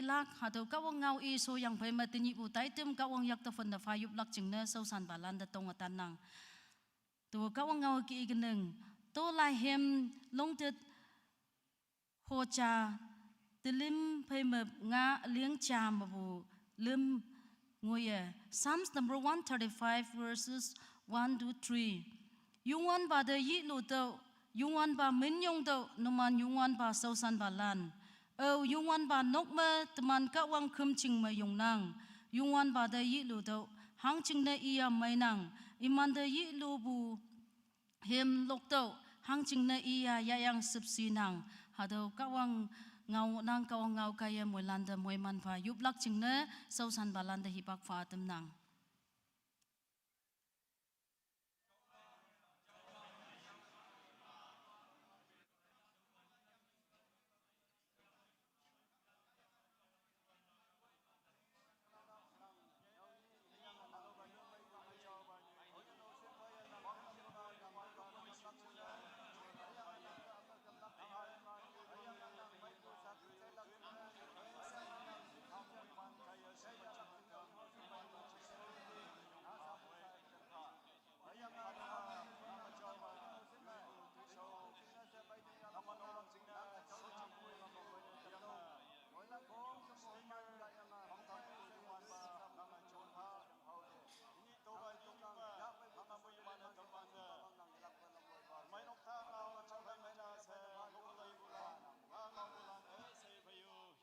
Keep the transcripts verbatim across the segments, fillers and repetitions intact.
lak, hatüo Kahwang ngao i so yangphei me tenyihpu taitam Kahwang yak te phon te pha yoplak jingne shaoshanpa lan te tong ütan nang. Tüo Kahwang ngao ke i kenang. To lai hem longtet hoja telim phei me nga ling ja mepu lüm ngoiye. Psalms number one thirty-five, verses one to three. Youngwanpa te yihlu tüo, Youngwanpa minyong tüo, numan Youngwanpa shaoshanpa lan. Ao Youngwanpa nok me teman Kahwang khümjing me yongnang. Youngwanpa te yihlu tüo, hangjingne iya meinang. Iman te yihlupu hem lok tüo, hangjingne iya yayang shüpshinang. Hatüo Kahwang ngao nang, Kahwang ngao kaiye moilan te moiman pha yoplak jingne shaoshanpa lan te hipak pha tamnang.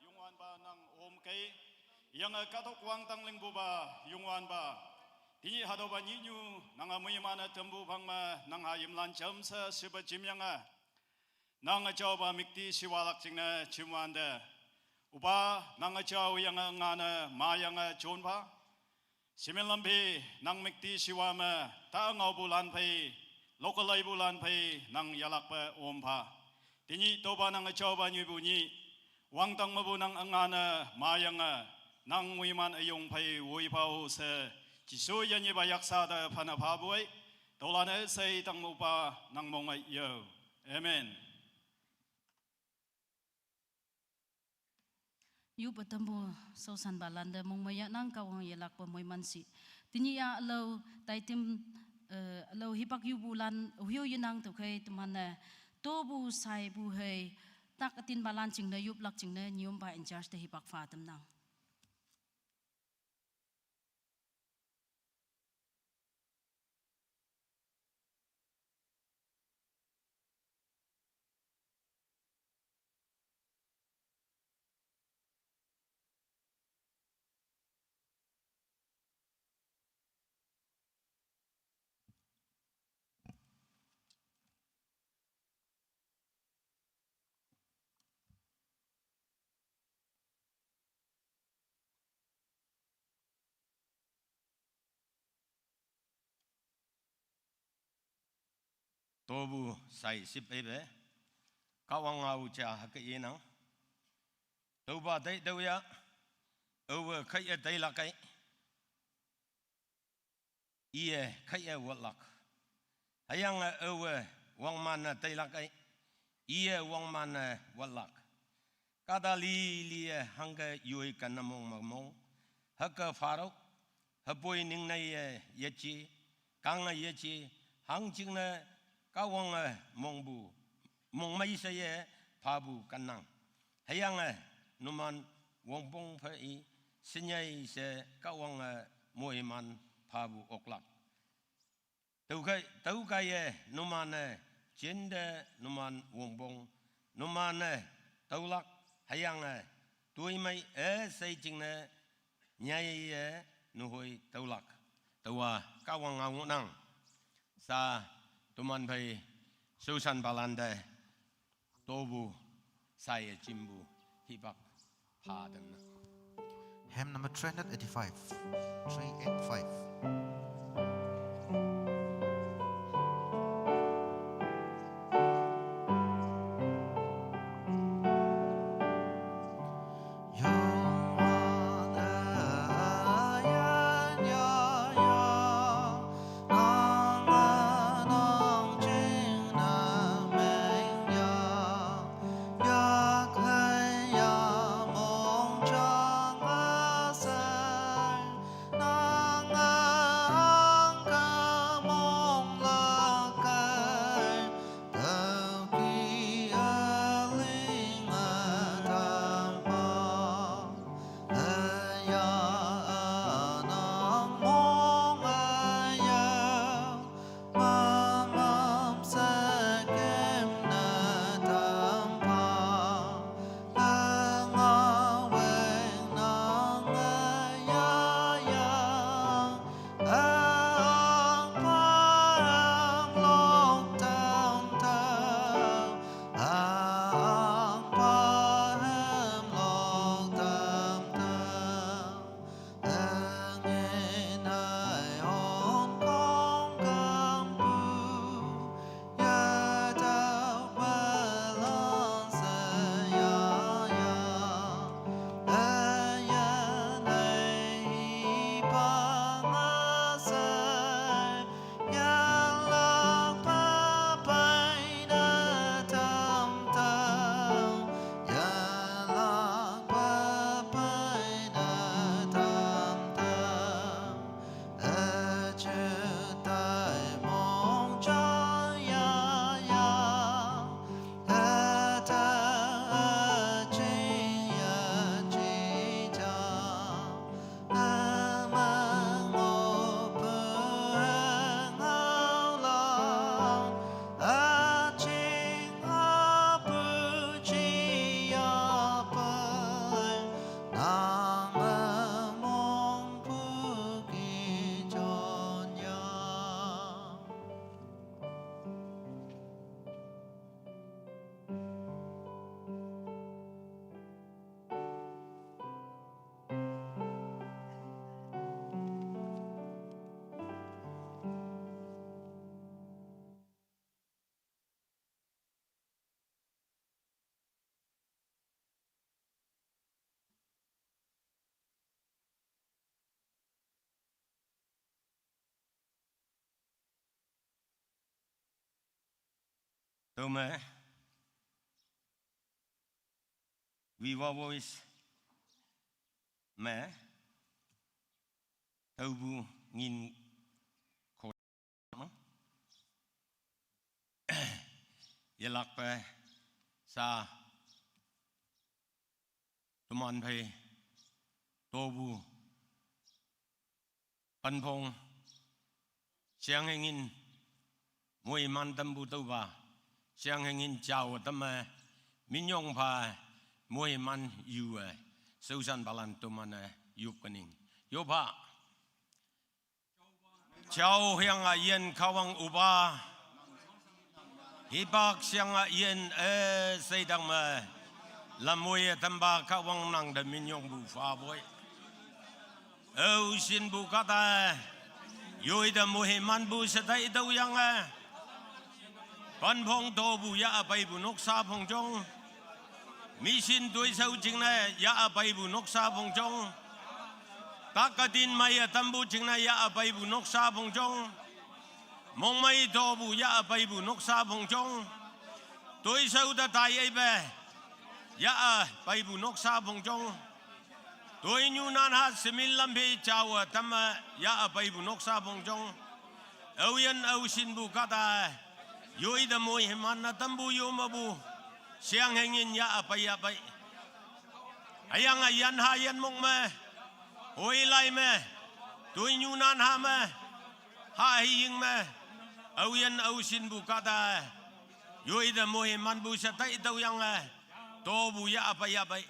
Youngwanpa nang omkei, yange kahtok wangdang lingpupa Youngwanpa. Tenyih hatüopa nyihnyu nange moiman-e tampu phang me nang hayimlan jamshe shipe jimyange, nang üjaopa müktishiwalak jingne jimwante. Üpa, nang üjao yange ngane mayange jonpha. Shimin lam phei nang müktishiwa me ta ngaopulan phei, lokalaipulan phei nang yelakpe ompha. Tenyih tüopa nang üjaopa nyoipu nyih, wangdang mepu nang üngane mayange, nang moiman üyong phei woipha-o she, Jesu yanyeba yaksa te phane phapu ei. Tüolan üshei tangmepa nang mong ei yo. Amen. Yoppe tampu shaoshanpa lan te mongmei yahnang, Kahwang yelakpe moiman shi. Tenyih-a ülao taitam, eh, ülao hipak yupulan hüyo yenang tüokhei teman-e topu shaipu hei tak ütinpalan jingne yoplak jingne nyompa in charge te hipak pha tamnang. Topu shai ship eipe, Kahwang ngao ja hüke inang. Tüopa taitüoh ya, aowe kheiye tailak ei. Iye kheiye wotlak. Hüyange aowe wangman-e tailak ei. Iye wangman-e wotlak. Kahta liliye hangke yoi ken ne mong me mong. Hüke phatüoh, hüpoi ningneiye yeje, kange yeje, hangjingne Kahwange mongpu, mongmei sheye phapu kennang. Hüyange numan wongpong phei shinyei she Kahwange moiman phapu oklak. Tüokhei, tüokaiye numan-e jinte numan wongpong, numan-e tüolak, hüyange toimei üshei jingne nyaiye nuhoi tüolak. Tüowa Kahwang ngao ngohnang. Sha toman phei shaoshanpalan te topu shaiye jimpu hipak pha tamnang. Hymn number three hundred eighty-five, three eight five. Tüome Viva Voice me tüopu ngin ko yelakpe sa toman phei topu Panphong, Siang hengin moiman tampu tüopa, Siang hengin jao tamme minyong pha moiman yu-e shaoshanpalan toman-e yop kening. Yoppha. Jao hüyange yin Kahwang üpa, hipak shang-a yin üsheidang me lamwoiye tampa Kahwang nangte minyongpu phapoi. Ao shinpu kahta-e, yoite moimanpu she taitüohyange, Panphong topu yah peipu noksa phongjong, mission toishao jingne yah peipu noksa phongjong, tak ütin meiye tampu jingne yah peipu noksa phongjong, mongmei topu yah peipu noksa phongjong, toishao te taiyeipe yah peipu noksa phongjong, toinyu nanha shemin lam phe jaowe tamme yah peipu noksa phongjong, aoyin ao shinpu kahta-e, yoite moiman-e tampu yo mepu, Siang hengin yah peiyahpei. Hüyange yanha yanmok me, hoilai me, toinyu nanha me, hahiying me, aoyin ao shinpu kahta-e, yoite moimanpu she taitüohyange, topu yah peiyahpei.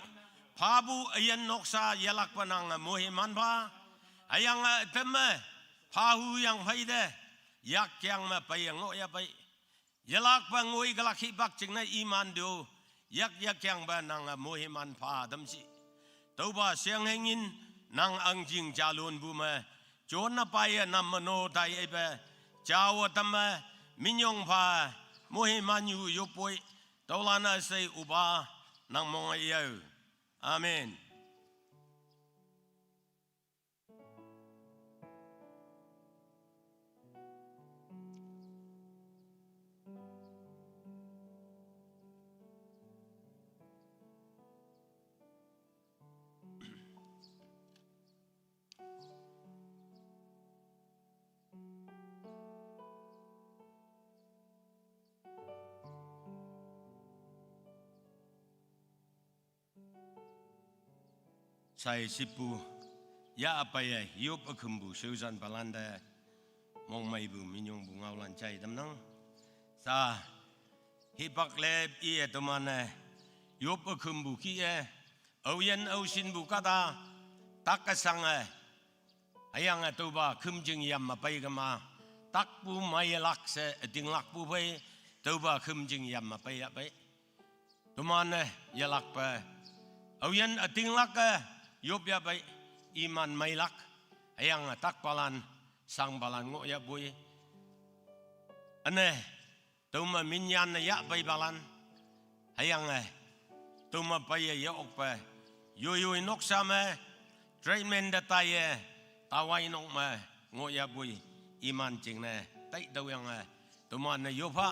Phapu üyin noksa yelakpe nange moiman pha, hüyange ütam me, phahu yang phei te, yakyang me peiye ngohyahpei. Yelakpe ngoi kelak hipak jingne iman tüo, yak yakyangpe nange moiman pha tamshi. Tüopa Siang hengin nang ahngching jalonpu me, jonna paiye nam me no taiyeipe, jaowe tamme, minyong pha, moiman yu yoppoi, tüolan üshei üpa, nang mong-e yao. Amen. Sai shipu, yah peiye yop ükümpu shaoshanpalante, mongmeipu minyongpu ngaolan jai tamnang. Sa, hipak lep iye toman-e, yop ükümpu kih-e, aoyin ao shinpu kahta, tak üshange, hüyange tüopa khümjing yam me pei kema, takpu meilak she ütinglakpu phei, tüopa khümjing yam me peiyahpei. Toman-e yelakpe, aoyin ütinglak-e yopyahpei, iman meilak, hüyange takpalan, shangpalan ngohyahpoi. Üne, tüome minyanne yahpeipalan, hüyange, tüome peiye yokpe, yoiyoi noksa me, treatment te taiye, taowai nok me, ngohyahpoi, iman jingne, taitüohyange, toman-e yoppha.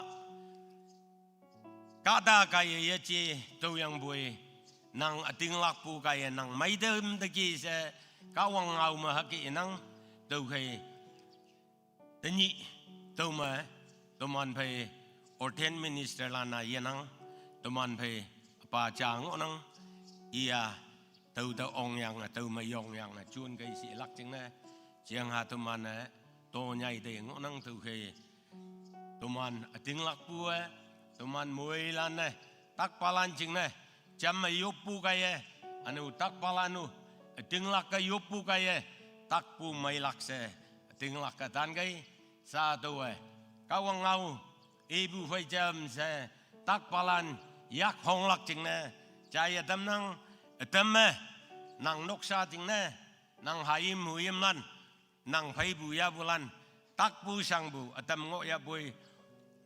Kahta kaiye yeje tüoyangpoi, nang ütinglakpu kaiye nang meitam teki she, Kahwang ngao me hüke inang, tüokhei, tenyih, tüome, toman phei, ordained ministerlan-a yenang, toman phei, üpa ja ngohnang, iya, tüote ongyange, tüome yongyange, jon kei shilak jingne, jengha toman-e, tonyai te ngohnang tüokhei, toman ütinglakpu-e, toman moilan-e, takpalan jingne, jamme yoppu kaiye, üne-o takpalan-o, ütinglak-e yoppu kaiye, takpu meilak she, ütinglak-e tankei, sa tüowe, Kahwang ngao, ipu phei jam she, takpalan, yakhonglak jingne, jaiye tamnang, ütam me, nang noksa jingne, nang hayim huyimlan, nang pheipu yahpulan, takpu shangpu ütam ngohyahpoi,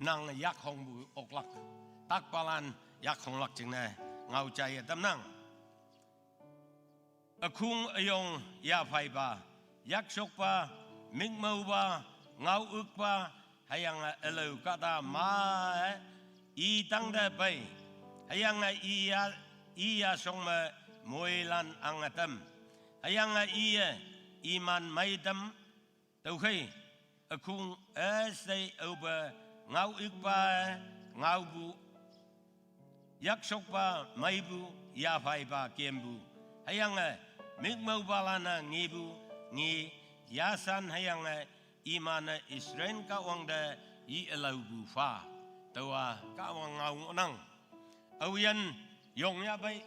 nang yakhongpu oklak, takpalan yakhonglak jingne, ngao jaiye tamnang. Ükhung üyong yapheipa, yakshokpa, mikmüopa, ngao ükpa, hüyange ülao kahta ma-e, i tangte pei. Hüyange i ya, i yashong me moilan ang ütam. Hüyange iye iman meitam tüokhei, ükong üshei aope ngao ikpa ngaopu, yakshokpa meipu, yaphaipa kempu. Hüyange mikmaopalan-e ngepu nge, yashan hüyange iman-e Israel Kahwang te yi ülaopu pha. Tüowa Kahwang ngao ngohnang. Aoyin yong yahpei,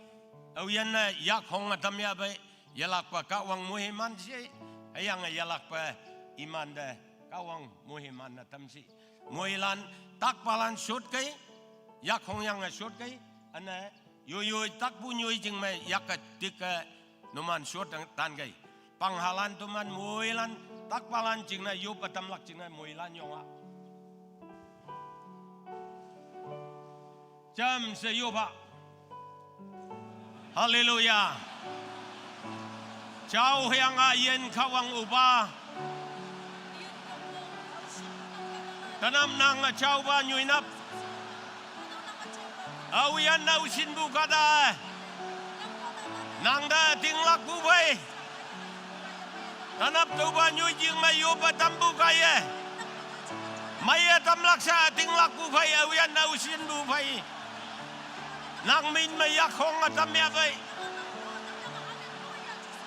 aoyin-e yakhong ütam yahpei, yelakpe Kahwang moiman she, hüyange yelakpe imante Kahwang moiman ütam she. Moilan takpalan shotkei, yakhong yange shotkei, üne yoiyoi takpu nyoijing me yakke tikke numan shot tankei. Panghalan toman moilan takpalan jingne yop ütamlak jingne moilan yonga. Jamshe yoppha. Haleluya. Jao hüyange yin Kahwang üpa. Tenap nange jaopa nyoinap. Aoyin naoshinpu kahta. Nangte ütinglakpu phei. Tenap tüopa nyoijing me yoppe tampu kaiye, meiye tamlak she ütinglakpu phei, aoyin naoshinpu phei. Nang min me yakhong ütam yahpei.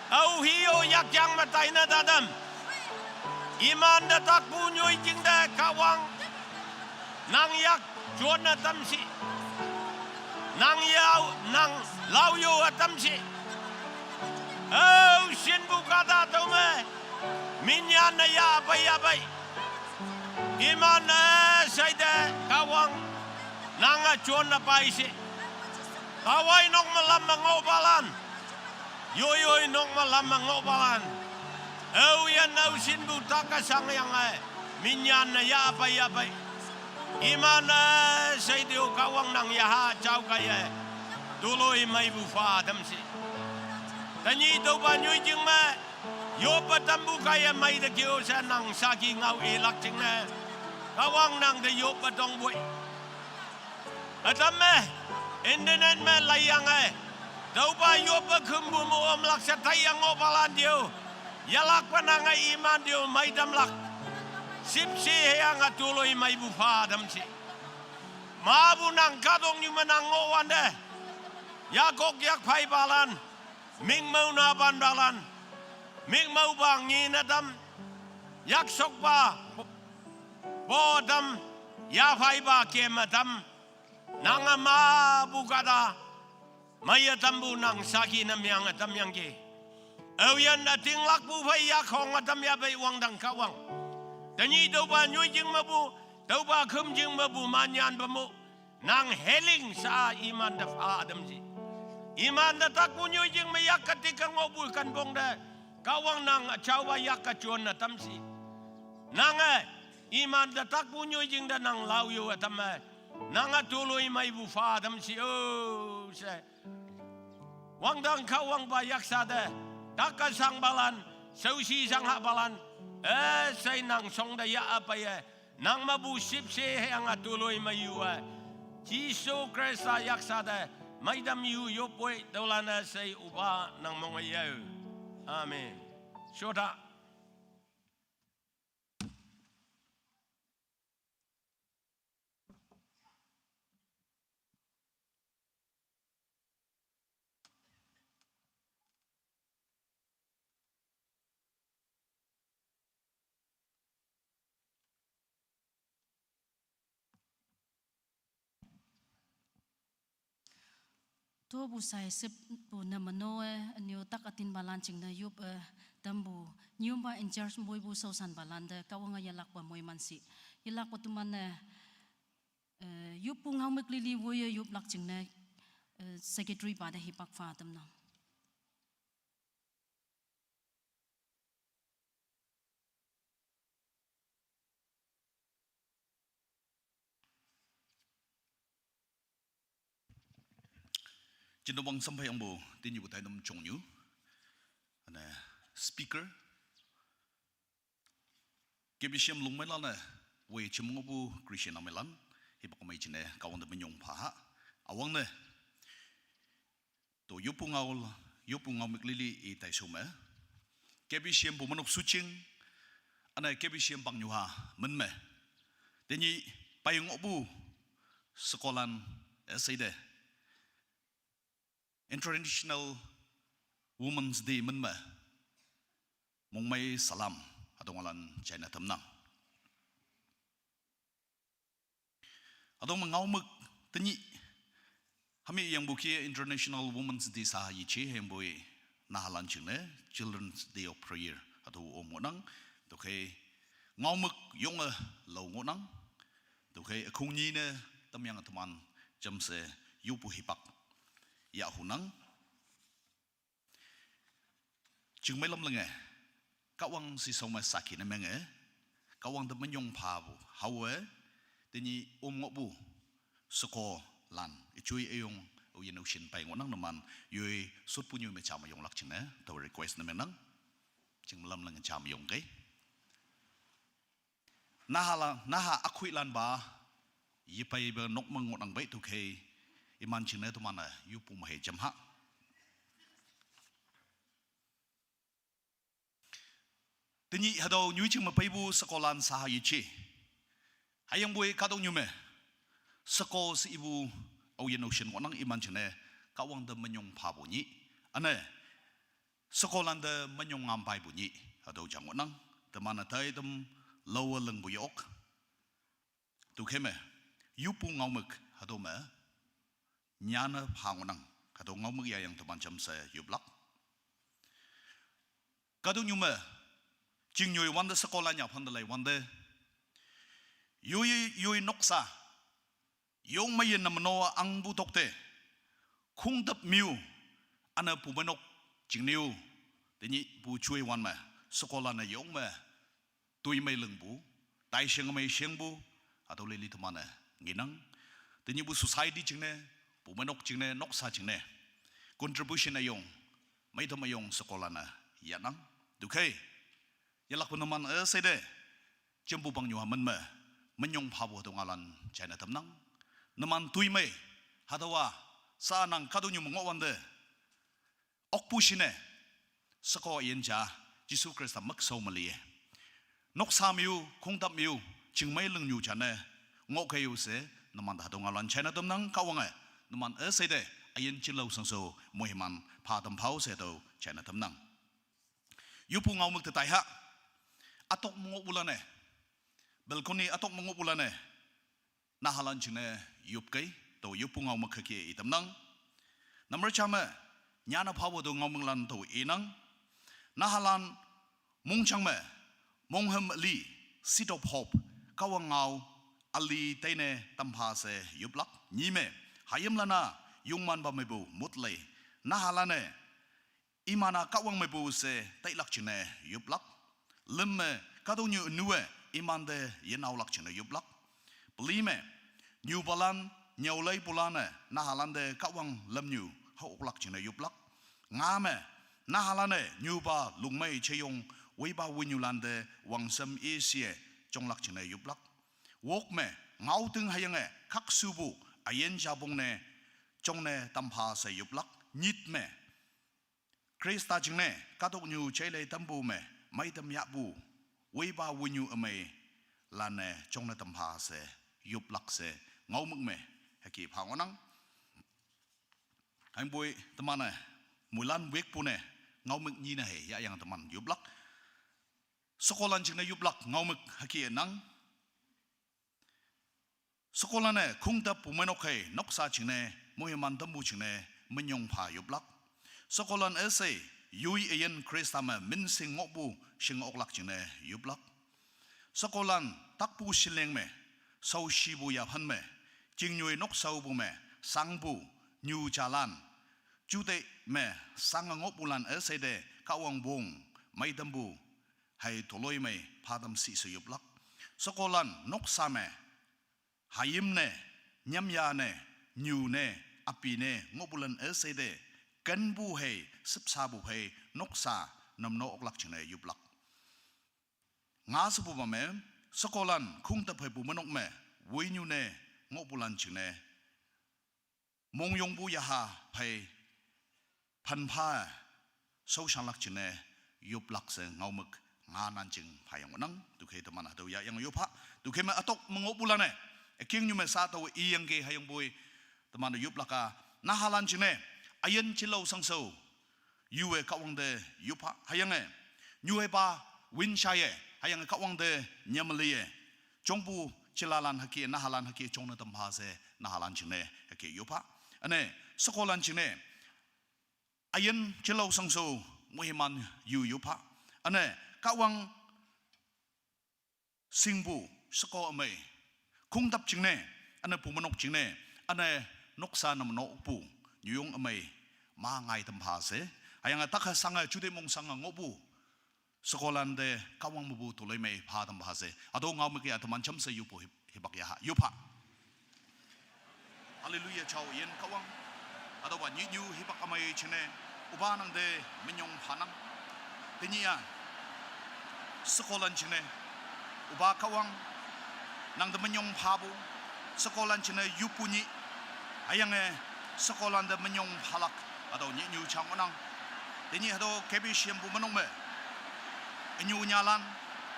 Aohi-o yakyang me taine tatam. Imante takpu nyoijing te Kahwang nang yak jonne tam shi. Nang yao, nang lao yo ütam shi. Aoshinpu kahta tüome minyanne yahpei yahpei. Iman-e sheite Kahwang nange jonne pai shi. Tawai nok me lam me ngohpalan, yoiyoi nok me lam me ngohpalan, aoyin naoshinpu tak kesang yange minyanne yahpei yahpei. Iman-e sheite-o Kahwang nang yaha jao kaiye toloimeipu pha tam shi. Tenyih tüopa nyoijing me yoppe tampu kaiye mei te keo she nang saki ngao ilak jingne, Kahwang nangte yoppe tongpoi. Ütam me, internet me laiyange, tüopa yoppe khümpu me omlak she taiyang ngohpalan te-o, yelakpe nange iman te-o meitamlak, shüpshe hüyange toloimeipu pha tam shi. Mapu nang kahtoknyu me nang ngohwante, yakok yakphaipalan, mikmao napanpalan, mikmaopa ngin ütam, yakshokpa po tam, yaphaipa kem ütam, nange mapu kahta meiye tampu nang saki ne meiyange tamyangki. Aoyin ütinglakpu phei yakhong ütam yahpei wangdang Kahwang. Tenyih tüopa nyoijing mepu, tüopa khümjing mepu manyanpe mo, nang healing sha imante pha ütam shi. Imante takpu nyoijing me yakke tikke ngohpu kenpong te, Kahwang nang üjaopa yakke jonne tam shi. Nange imante takpu nyoijing te nang lao yo ütam me, nange toloimeipu pha tam shi-o she, wangdang Kahwangpa yaksa te, tak kesangpalan, shaoshi shanghahpalan, üshei nang shongte yahpeiye, nang mepu shüpshe hüyange toloimei yu-e, Jesu Khrista yaksa te meitam yu yoppoi. Tüolan üshei üpa nang monge yao. Amen. Shota. Topu sai shüppu ne meno-e, ünyu tak ütinpalan jingne yop-e tampu, nyumpa in charge moipu shaoshanpalan te Kahwange yelakpe moiman shi. Yelakpe teman-e, eh, yoppu ngao mük lili woiye yoplak jingne, eh, secretary pa te hipak pha tamnang. Jinne wang samphei yangpu, tenyihpu taitam jongnyu. Üne speaker, K B C M Longmeilan-e, wei jemngohpu Christian ameilan, Hipak mei jingne Kahwang te minyong pha ha. Awang ne. To yopu ngao, yopu ngaomük lili i taisho me. K B C M pu manok suching. Ane K B C M pang nyuha men me. Tenyih pai ngohpu shekolan, eh, seide. International Women's Day men me. Mongmei salam, hatüo ngaolan china tamnang. Hatüo me ngaomük tenyih. Hami yangpu ki International Women's Day sa yeji hüyangpoi nahalan jingne Children's Day of Prayer. Hatüo om ngohnang. Tüokhei ngaomük yonge lao ngohnang. Tüokhei ükhong nyi ne tamyange teman jamshe yopu hipak yahunang. Chingmei lam lenge, Kahwang shishao me saki ne menge, Kahwang te minyong phapu, haowe, tenyih om ngohpu, shekolan, ijoi üyong, aoyin aoshin pei ngohnang numan, yoi shotpu nyu me jam yonglak jingne, tao request ne mengnang, chingmei lam lenge jam yongkei. Naha la, naha ükhoilan pa, yepeipe nok me ngohnang pei tüokhei, iman jingne teman-e, yopu me hei jam ha. Tenyih hatüo nyoijing me peipu shekolan sa ha yeji. Hüyangpoi kahtoknyu me. Sheko she ipu aoyin aoshin ngohnang iman jingne Kahwang te minyong phapu nyih. Üne. Shekolan te minyong ngam paipu nyih. Hatüo ja ngohnang. Teman-e taitam laowe lingpu yok. Tüokhei me, yopu ngaomük, hatüo me, nyanne pha ngohnang, hatüo ngaomük yayang teman jamshe yoplak. Kahtoknyu me, chingnyoi wante shekolan ya phante lei wante. Yoi, yoi noksa, yong me yin nam no angpu tokte. Khongtüp miu, üne pu menok, chingnyu, tenyihpu joi wan me, shekolan ne yong me, toimei lingpu, taisheng mei shengpu, hatüo lili teman-e, ngenang. Tenyihpu society jingne, pu menok jingne, noksa jingne. Contribution üyong, meitam üyong shekolan-e, yahnang. Tüokhei. Yelakpu numan üsheite. Jempu pang nyuha men me. Minyong phapu hatüo ngaolan china tamnang. Numan toimei. Hatüowa. Sa nang kahtoknyu me ngohwante. Okpu shine. Sheko üyin ja. Jesu Khrista mükshao me liye. Noksa miu, khongtüp miu, chingmei lingnyu jane. Ngohkei-o she, numan te hatüo ngaolan china tamnang Kahwange. Numan üsheite. Üyin jinlao shangshao. Moiman. Pha tam phao she tüo. China tamnang. Yopu ngaomük te tai ha. Ütok me ngohpulan-e. Balcony ütok me ngohpulan-e. Nahalan jingne yopkei, tao yopu ngaomük hüke itamnang. Number ja me, nyanne phapu tüo ngaomüklan tao inang. Nahalan mongjang me, monghüm üli, seed of hope, Kahwang ngao, üli teine tampha she yoplak. Nyi me, hayimlan-a, yongmanpa mepu, mot lei. Nahalan-e, iman-a Kahwang mepu she tailak jingne yoplak. Lüm me, kahtoknyu ünu-e, imante yenaolak jingne yoplak. Peli me, nyupalan, nyüoleipulan-e, nahalante Kahwang lümnyu, haoklak jingne yoplak. Nga me, nahalan-e, nyupa lungmei jeyong, weipa winyulante, wangsem ishe, jonglak jingne yoplak. Wok me, ngaoting hüyange, khakshupu, üyin japong ne, jongne tampha she yoplak. Nyit me, Khrista jingne, kahtoknyu jailei tampu me, meitam yahpu, weipa winyu ümeilan-e, jongne tampha she, yoplak she, ngaomük me, hüke pha ngohnang. Hüyangpoi teman-e, moilan wekpu ne, ngaomük nyine hei, yahyange teman yoplak. Shekolan jingne yoplak, ngaomük hüke nang. Shekolan-e, khongtüp pu meinok hei, noksa jingne, moiman tampu jingne, minyong pha yoplak. Shekolan üshei, yoi üyin Khrista me, minsing ngohpu, shing oklak jingne, yoplak. Shekolan, takpu shileng me, shaoshipu yaphan me, chingnyoi noksaopu me, sangpu, nyu jalan, jute me, sange ngohpulan üsheite, Kahwang wong, meitampu, hei toloimei, phatam sishe yoplak. Shekolan, noksa me, hayim ne, nyamya ne, nyu ne, api ne, ngohpulan üsheite, kenpu hei, shüpshapu hei, noksa, namno oklak jingne yoplak. Nga shepupa me, shekolan, khongtüp hei pu meinok me, winyu ne, ngohpulan jingne, mongyongpu yaha phei phanpha shaoshanlak jingne, yoplak she ngaomük nganan jing phayang ngohnang. Tüokhei teman hatüo yahyange yoppha. Tüokhei me ütok me ngohpulan-e, ükingnyu me sa tao iyangki hüyangpoi, teman-e yoplak-a, nahalan jingne, üyin jilao shangshao, yu-e Kahwang te yoppha, hüyange, nyuheipa, winshaye, hüyange Kahwang te nyameliye, jongpu jilalan hüke, nahalan hüke jongne tampha she, nahalan jingne hüke yoppha. Üne, shekolan jingne, üyin jilao shangshao, moiman yu yoppha. Üne, Kahwang shingpu, sheko ümei, khongtap jingne, üne pumenok jingne, üne noksa namnokpu, nyuyong ümei, ma ngai tampha she, hüyange takha shange jute mong shange ngohpu shekolan te Kahwang mepu toloimei pha tampha she, hatüo ngaomük ya teman jamshe yoppoi, hipak yaha yoppha. Hallelujah, jao yin Kahwang. Hatüopa nyihnyu hipak ümei jingne, üpa nangte minyong phanang. Tenyih-a, shekolan jingne, üpa Kahwang, nangte minyong phapu, shekolan jingne yoppu nyih, hüyange, shekolan te minyong phalak, hatüo nyihnyu ja ngohnang. Tenyih hatüo K B C M pu menok me, ünyu ünyalan,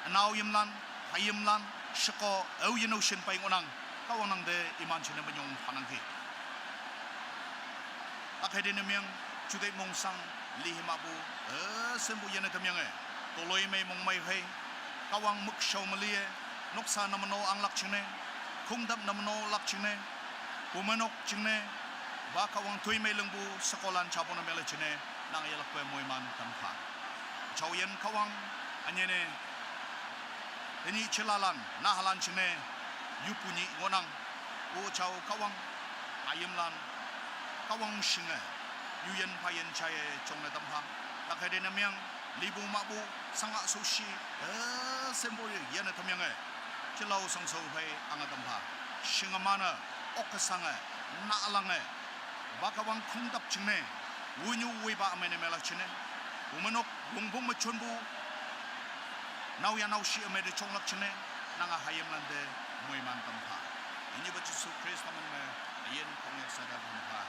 ünao yimlan, hayimlan, sheko, aoyin aoshin pei ngohnang, Kahwang nangte iman jingne minyong phanangki. Takheite ne meng, jute mongshang, lihemapu, e, sempu yene tamyange, toloimei mongmei phei, Kahwang mükshao meliye, noksa namno anglak jingne, khongtap namnolak jingne, pumenok jingne, pa Kahwang toimei lingpu shekolan japu ne mele jingne, nang yelakpe moiman tampha. Jao yin Kahwang, ünyene, tenyih jilalan, nahalan jingne, yoppu nyih ngohnang, o jao Kahwang, hayimlan, Kahwang shinge, yuyin phayin jaiye jongne tampha, takheite ne meng, lipu mahpu, sanga shoshi, e, sempu yene tamyange, jilao shangshao phei ange tampha, shingemane, okkesange, nalange, pa Kahwang khongtap jingne, wünyu wüipa ümei ne melak jingne, pumenok wongpong me jonpu, naoyha naoshi ümei te jonglak jingne, nange hayimlan te moiman tampha. Ünyipa Jesu Khrista min me, üyin Konyak sata tampha.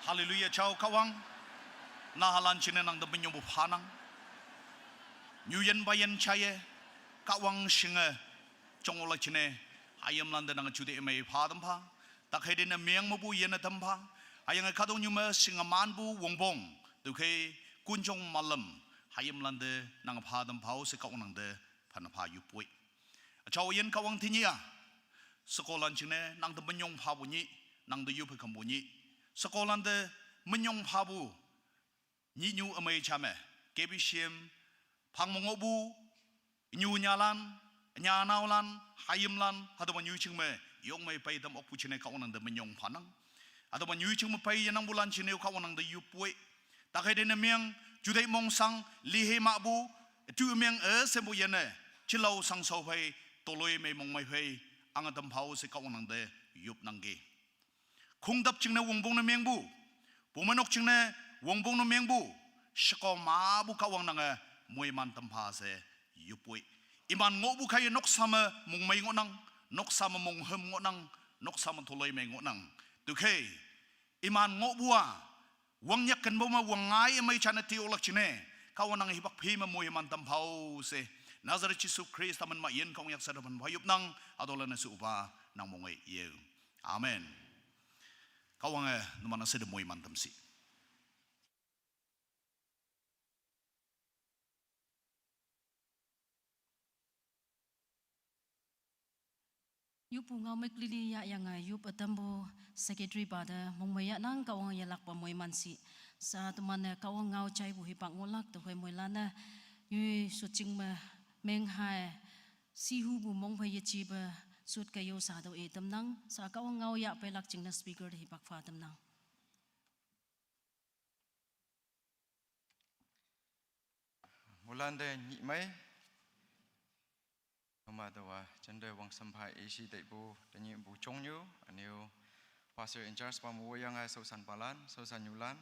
Hallelujah, jao Kahwang. Nahalan jingne nangte minyongpu phanang. Nyuyin peiyin jaiye, Kahwang shinge, jongolak jingne, hayimlan te nange jute ümei pha tampha, takheite ne meng mepu yene tampha, hüyange kahtoknyu me shingemanpu wongpong, tüokhei, konjong malüm, hayimlan te nange pha tampha-o she Kahwang nangte, phanpha yoppoi. Jao yin Kahwang tenyih-a, shekolan jingne nangte minyong phapu nyih, nangte yoppe kampu nyih, shekolan te minyong phapu, nyihnyu ümei ja me, K B C M, phang me ngohpu, ünyu ünyalan, ünya ünaolan, hayimlan, hatüopa nyoijing me, yongmei pei tam okpu jingne Kahwang nangte minyong phanang. Hatüopa nyoijing me pei yenangpulan jingne-o Kahwang nangte yoppoi. Takheite ne meng, jute mongshang, lihemapu, ütu meng, e, sempu yene, jilao shangshao phei, toloimei mongmei phei, ange tampha-o she Kahwang nangte yopnangki. Khongtap jingne wongpong ne mengpu, pumenok jingne wongpong ne mengpu, sheko mapu Kahwang nange moiman tampha she yoppoi. Iman ngohpu kaiye noksa me mongmei ngohnang, noksa me monghüm ngohnang, noksa me toloimei ngohnang. Tüokhei, iman ngohpu-a, wangnyak kenpu me wangngai ümei jane teolak jingne, Kahwang nange hipak phei me moiman tampha-o she, Nazareth Jesu Khrista min me yin Konyak sata phanpha yopnang, hatüolan-e she üpa nang monge ye. Amen. Kahwange numan-a shete moiman tam shi. Yoppu ngaomük lili yahyange yop ütampu secretary pa te mongmei yahnang, Kahwang yelakpe moiman shi. Sa teman-e Kahwang ngao jaipu hipak ngohlak tüokhei moilan-e, yoi shotjing me menghae, shihupu mong phei yejepe shot ke yo sha tüo i tamnang, sa Kahwang ngao yahpeilak jingne speaker te hipak pha tamnang. Wulan te nyih mei. Numa tawa, jente wang sampha isi taipu, tanyi bu chongyu, aniu Pastor in charge pa mu woyange, Sosan palan, Sosan yulan,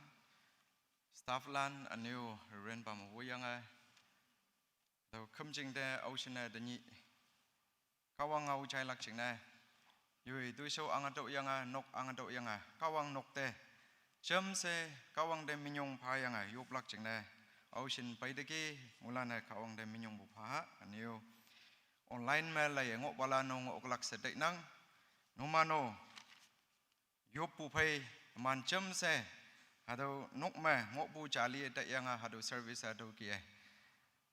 staff lan, aniu Reverend pa mu woyange, tau kemjing te, aushin ne, tanyi, Kahwang ngao jailak jingne. Yoi, tuisho angatüo yange, nok angatüo yange, Kahwang nok te. Jamse, Kahwang te minyong phayange, yoplak jingne. Aushin peiteki, mulan-e Kahwang te minyongpu pha, aniu. Online me laiye ngohpalan-o ngohlak she tainang. Numan-o. Yoppu phei, man jamshe, hatüo nok me, ngohpu jali taiyange, hatüo service hatüo kih-e.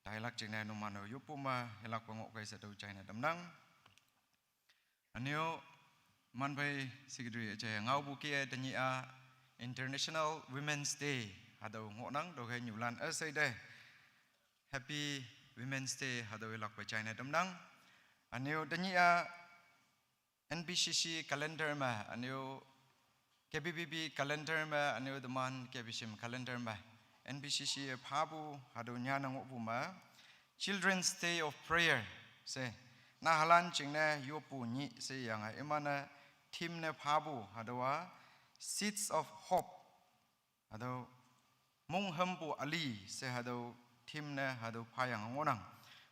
Tailak jingne numan-o, yoppu me, yelakpe ngohkei she tüo jaine tamnang. Ünyo, man phei secretary üje, ngaopu kih-e tenyih-a, International Women's Day, hatüo ngohnang, tüokhei nyulan üshei te. Happy Women's Day, hatüo yelakpe jaine tamnang. Ünyo, tenyih-a, N B C C calendar me, ünyo K B B B calendar me, ünyo teman K B C M calendar me, N B C C-e phapu, hatüo nyanne ngohpu me, Children's Day of Prayer, she, nahalan jingne yoppu nyih sheyange, iman-e theme ne phapu, hatüowa, Seeds of Hope. Hatüo, monghümpu üli, she hatüo theme ne, hatüo phayange ngohnang.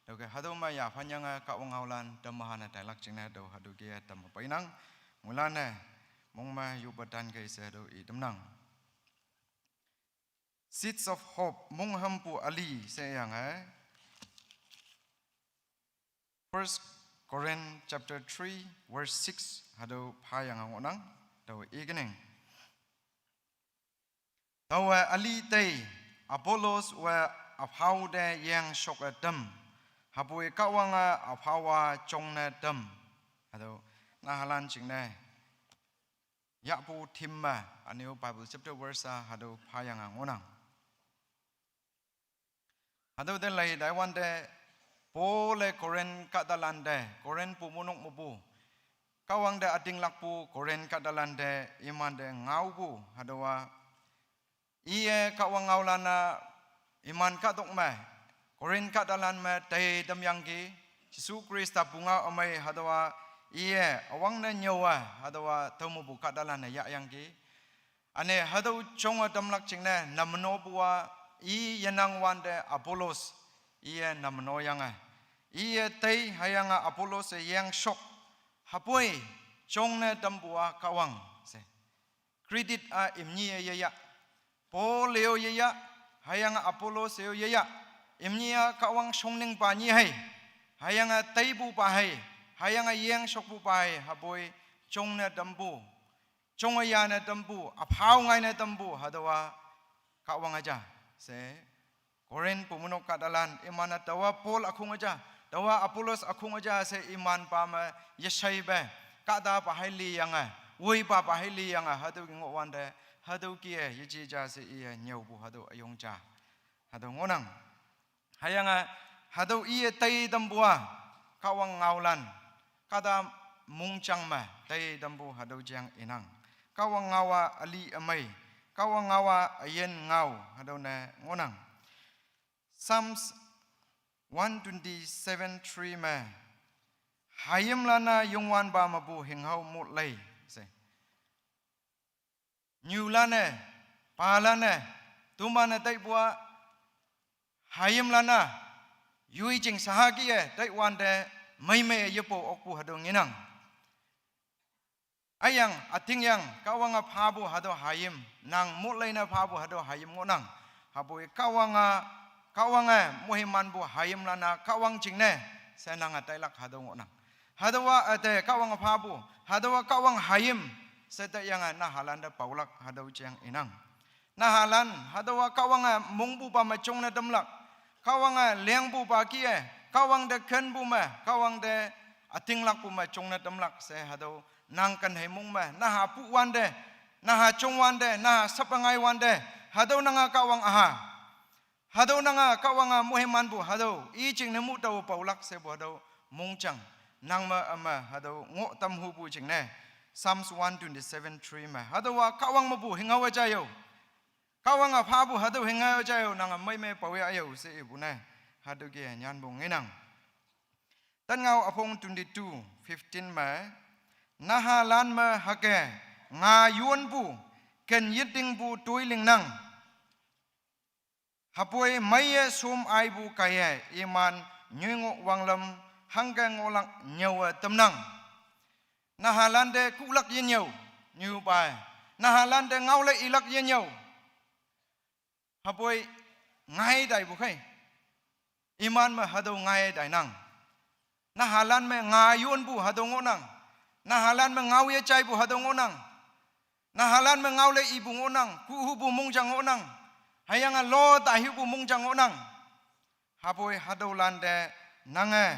Tüokhei hatüo me yaphanyange Kahwang ngaolan, tamme hane tailak jingne tüo hatüo kih-e tamme peinang. Mulan-e, mong me yoppe tankei she hatüo i tamnang. Seeds of Hope, monghümpu üli, sheyange. First Corinth chapter three, verse six, hatüo phayange ngohnang, tao evening. Taowe üli tei, Apollos-we üphao te yeng shoke tam, hüpoi Kahwange üphao-a jongne tam. Hatüo, nahalan jingne yahpu theme me, ünyo Bible chapter verse-a hatüo phayange ngohnang. Hatüo te lei taiwante, Paul-e Corinth kahtalan te, Corinth pumonok mepu, Kahwang te ütinglakpu Corinth kahtalan te, imante ngaopu, hatüowa, iye Kahwang ngaolan-a, iman kahtok me, Corinth kahtalan me tei tamyangki, Jesu Khrista pungao ümei hatüowa, iye üwangne nyüowe, hatüowa tüo mepu kahtalan-e yahyangki. Üne hatüo jonge tamlak jingne namnopu-a, i yenang wante Apollos, iye namnoyange. Iye tei hüyange Apollos-e yeng shok. Hüpoi, jongne tampu-a Kahwang, she. Credit-a imni-e yeyah. Paul-e-o yeyah, hüyange Apollos-e-o yeyah. Imni-a Kahwang shongningpa nyi hei. Hüyange teipupa hei. Hüyange yeng shokpupa hei. Hüpoi, jongne tampu. Jonge yane tampu, üphao ngaine tampu, hatüowa Kahwange ja, she. Corinth pumonok kahtalan, iman-e taowa Paul ükhunge ja, taowa Apollos ükhunge ja, she imanpa me, yesheipe, kahtapa hei liyange, woipa pa hei liyange, hatüo kih ngohwante, hatüo kih-e, yeji ja she iye nyüopu hatüo üyong ja. Hatüo ngohnang. Hüyange, hatüo iye tei tampu-a, Kahwang ngaolan, kahta mongjang me, tei tampu hatüo jang inang. Kahwang ngao-a üli ümei, Kahwang ngao-a üyin ngao, hatüo ne ngohnang. Psalms one twenty-seven three me, hayimlan-a Youngwanpa mepu hinghao mot lei, she. Nyulan-e, palan-e, toman-e taipu-a, hayimlan-a, yoi jing shahaki-e, taiwante, meimei yepo okpu hatüo ngenang. Üyang, ütingyang, Kahwange phapu hatüo hayim, nang mot leine phapu hatüo hayim ngohnang. Hüpoi Kahwange, Kahwange moimanpu hayimlan-a, Kahwang jingne, she nange tailak hatüo ngohnang. Hatüowa üte Kahwange phapu, hatüowa Kahwang hayim, she taiyange nahalante paolak hatüo jang inang. Nahalan, hatüowa Kahwange mongpupa me jongne tamlak. Kahwange lengpupa kih-e, Kahwang te kenpu me, Kahwang te ütinglakpu me jongne tamlak she hatüo nang ken hei mong me, naha puwante, naha jongwante, naha sape ngaiwante, hatüo nange Kahwang üha. Hatüo nange Kahwange moimanpu hatüo, i jingne mu tao paolak shepu hatüo, mongjang, nang me üme hatüo ngoh tamhupu jingne, Psalms one twenty-seven three me, hatüowa Kahwang mepu hinghao-e jai-o. Kahwange phapu hatüo hinghao-e jai-o, nange meimei paoya yo she ipu ne. hatüoke nyanpu ngenang. Tan ngao üpong twenty-two fifteen me, nahalan me hüke nga yonpu, ken yedingpu toi lingnang. Hüpoi meiye shom aipu kaiye iman nyoi ngoh wanglam hangke ngohlak nyüowe tamnang. Nahalante kuhlak yenyüo, nyupae. Nahalante ngaole ilak yenyüo. Hüpoi ngai taipu khei. Iman me hatüo ngai tainang. Nahalan me nga yonpu hatüo ngohnang. Nahalan me ngao yejaipu hatüo ngohnang. Nahalan me ngaole ipu ngohnang, kuhupu mongjang ngohnang. Hüyange lo tahipu mongjang ngohnang. Hüpoi hatüolante nange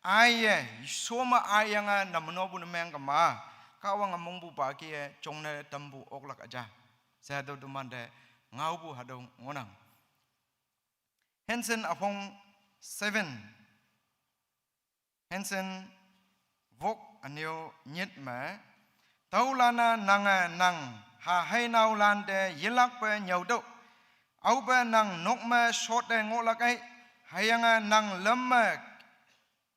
aiye, shome aiyange namnopu ne meng kema, Kahwange mongpupa kih-e jongne tampu oklak üja. She hatüo temante ngaopu hatüo ngohnang. Hensen üpong seven. Hensen wok ünyo nyit me, tüolan-a nange nang haheinaolante yelakpe nyüotüoh. Aope nang nok me shotte ngohlak ei, hüyange nang lüm me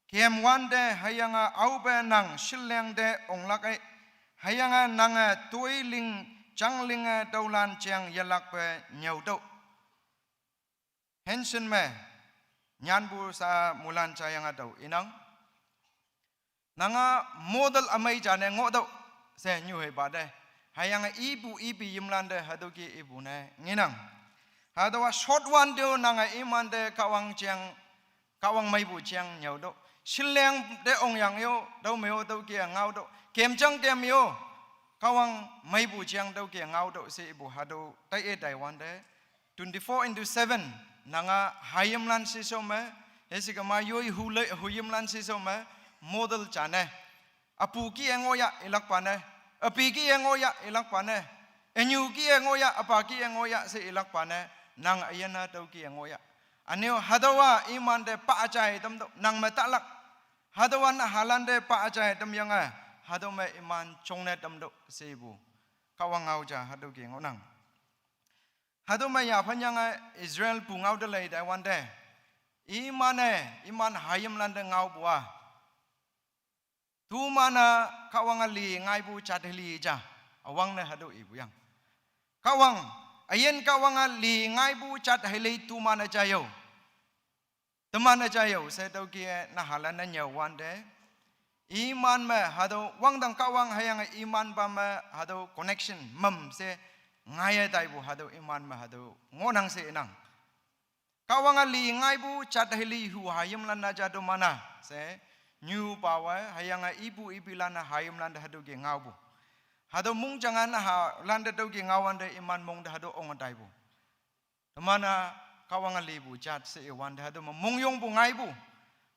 kemwante hüyange aope nang shileng te onglak ei, hüyange nange toi ling janglinge tüolan jeng yelakpe nyüotüoh. Hensen me nyanpu sa moilan jayange tao inang. Nange model ümei jane ngohtüoh, she nyuheipa te. Hüyange ipu ipi yimlante hatüoke ipu ne ngenang. Hatüowa short wante-o nange imante Kahwang jeng, Kahwang meipu jeng nyüotüoh. Shileng te ongyang yo, tüo me-o tüoke ngaotüoh. Kemjang kem yo, Kahwang meipu jeng tüoke ngaotüoh she ipu hatüo tai-e taiwante. Twenty-four into seven, nange hayimlan shesho me, heshe kema yoi hule, huyimlan shesho me, model jane. Üpu kih-e ngohya ilakpa ne, üpi kih-e ngohya ilakpa ne, ünyu kih-e ngohya, üpa kih-e ngohya she ilakpa ne, nang üyin-a tüo kih-e ngohya. Ünyo hatüowa imante pa jai tamtüoh, nang me talak. Hatüowa nahalante pa jai tamyange, hatüo me iman jongne tamtüoh shepu. Kahwang ngao ja hatüoke ngohnang. Hatüo me yaphanyange Israelpu ngao te lei taiwante. Iman-e, iman hayimlante ngaopu-a, toman-a Kahwange li ngaipu jat heli ja, üwangne hatüo ipu yang. Kahwang, üyin Kahwange li ngaipu jat heli toman-e ja yo. Teman-e ja yo, she tüoke nahalan-e nyüowante. Iman me hatüo wangdang Kahwang hüyange imanpa me hatüo connection mam she ngaiye taipu hatüo iman me hatüo ngohnang she inang. Kahwange li ngaipu jat heli hu hayimlan-a ja toman-a she nyupawe hüyange ipu ipilan-a hayimlante hatüoke ngaopu. Hatüo mongjange nahalante tüoke ngaowante iman mong te hatüo onge taipu. Teman-a Kahwange lipu jat she iwante hatüo me mongyongpu ngaipu.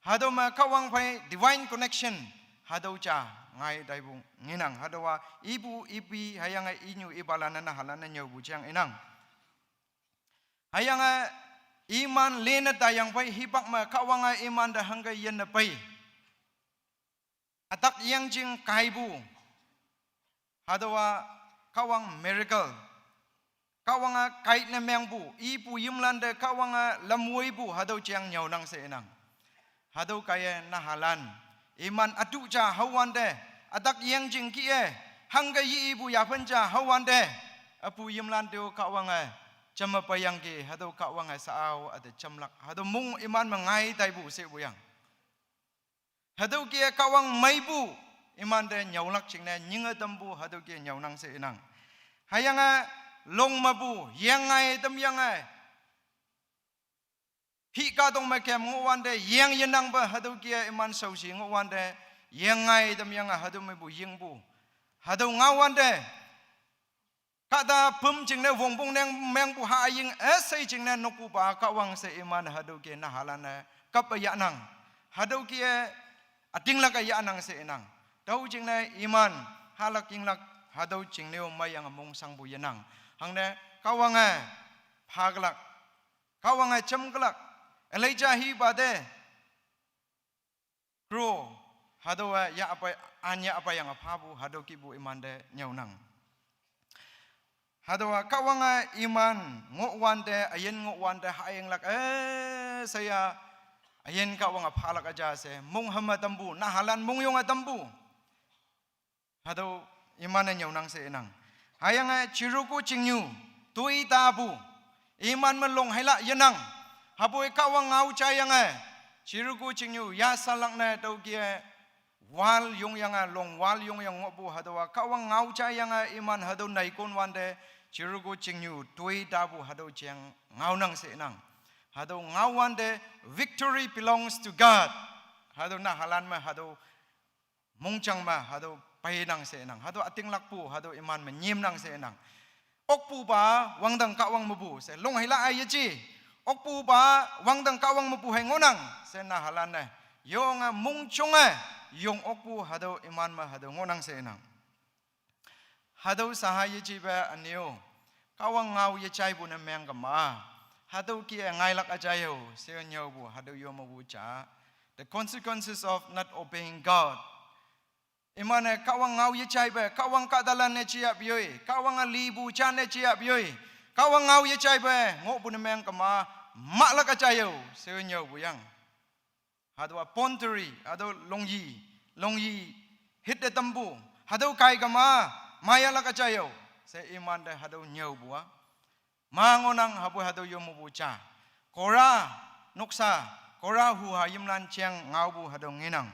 Hatüo me Kahwang phei divine connection. Hatüo ja ngai taipu ngenang. Hatüowa ipu ipi hüyange inyu ipalan-e nahalan-e nyüopu jeng inang. Hüyange iman lene taiyang phei hipak me Kahwange imante hangke yinne pei. Ütak yengjing kaipu. Hatüowa Kahwang miracle. Kahwange kaine mengpu, ipu yimlante Kahwange lamwoipu, hatüo jeng nyüonang she inang. Hatüo kaiye nahalan. Iman ütu ja haowante, ütak yengjing kih-e, hangke ye ipu yaphan ja haowante. Üpu yimlante-o Kahwange, jamme peiyangki, hatüo Kahwange sao üte jamlak. Hatüo mong iman me ngai taipu shepu yang. Hatüoke Kahwang meipu, imante nyüolak jingne, nyinge tampu, hatüoke nyüonang she inang. Hüyange long mepu, yengngai tamyange. Hih kahtong me kem ngohwante, yeng yenangpe, hatüoke iman shaoshi ngohwante, yengngai tamyange, hatüo mepu yingpu. Hatüo ngaowante, kahta püm jingne wongpong neng mengpu haying üshei jingne nokpupa Kahwang she iman hatüoke nahalan-e kape yahnang. Hatüoke ütinglak-e yahnang she inang. Tüo jingne iman halak yinglak hatüo jingne-o meiyange mongshangpu yenang. Hangne Kahwange phaklak. Kahwange jamkelak. Elijah hipa te kro, hatüowe yahpei, an yahpeiyange phapu, hatüo kihpu imante nyüonang. Hatüowa Kahwange iman ngohwante, üyin ngohwante hayinglak, eh, sheya, üyin Kahwange phalak üja she, monghüm-e tampu, nahalan mongyonge tampu. Hatüo iman-e nyüonang she inang. Hüyange Jeriko chingnyu toi tapu, iman me long heila yenang. Hüpoi Kahwang ngao jayange, Jeriko chingnyu yasalak ne tüoke wall yongyange, long wall yongyange ngohpu hatüowa Kahwang ngao jayange iman hatüo neikon wante, Jeriko chingnyu toi tapu hatüo jeng ngaonang she inang. Hatüo ngao wante, victory belongs to God. Hatüo nahalan me hatüo mongjang me hatüo peinang she inang. Hatüo ütinglakpu hatüo iman me nyimnang she inang. Okpupa wangdang Kahwang mepu she long heila-a yeje. Okpupa wangdang Kahwang mepu hei ngohnang she nahalan-e yonge mongjonge yong okpu hatüo iman me hatüo ngohnang she inang. Hatüo shaha yejepe ünyo, Kahwang ngao yejaipu ne meng kema, hatüo kih-e ngailak üjai-o she nyüopu hatüo yo mepu ja, the consequences of not obeying God. Iman-e Kahwang ngao yejaipe, Kahwang kahtalan ne jeyahpu yoi, Kahwange lipu jan ne jeyahpu yoi, Kahwang ngao yejaipe ngohpu ne meng kema, mahlak üjai-o she nyüopu yang. Hatüowa boundary, hatüo longyi, longyi hitte tampu, hatüo kai kema, mayahlak üjai-o she imante hatüo nyüopu-a ma ngohnang. Hüpoi hatüo yo mepu ja, Kora noksa, Kora huhayimlan jeng ngaopu hatüo ngenang.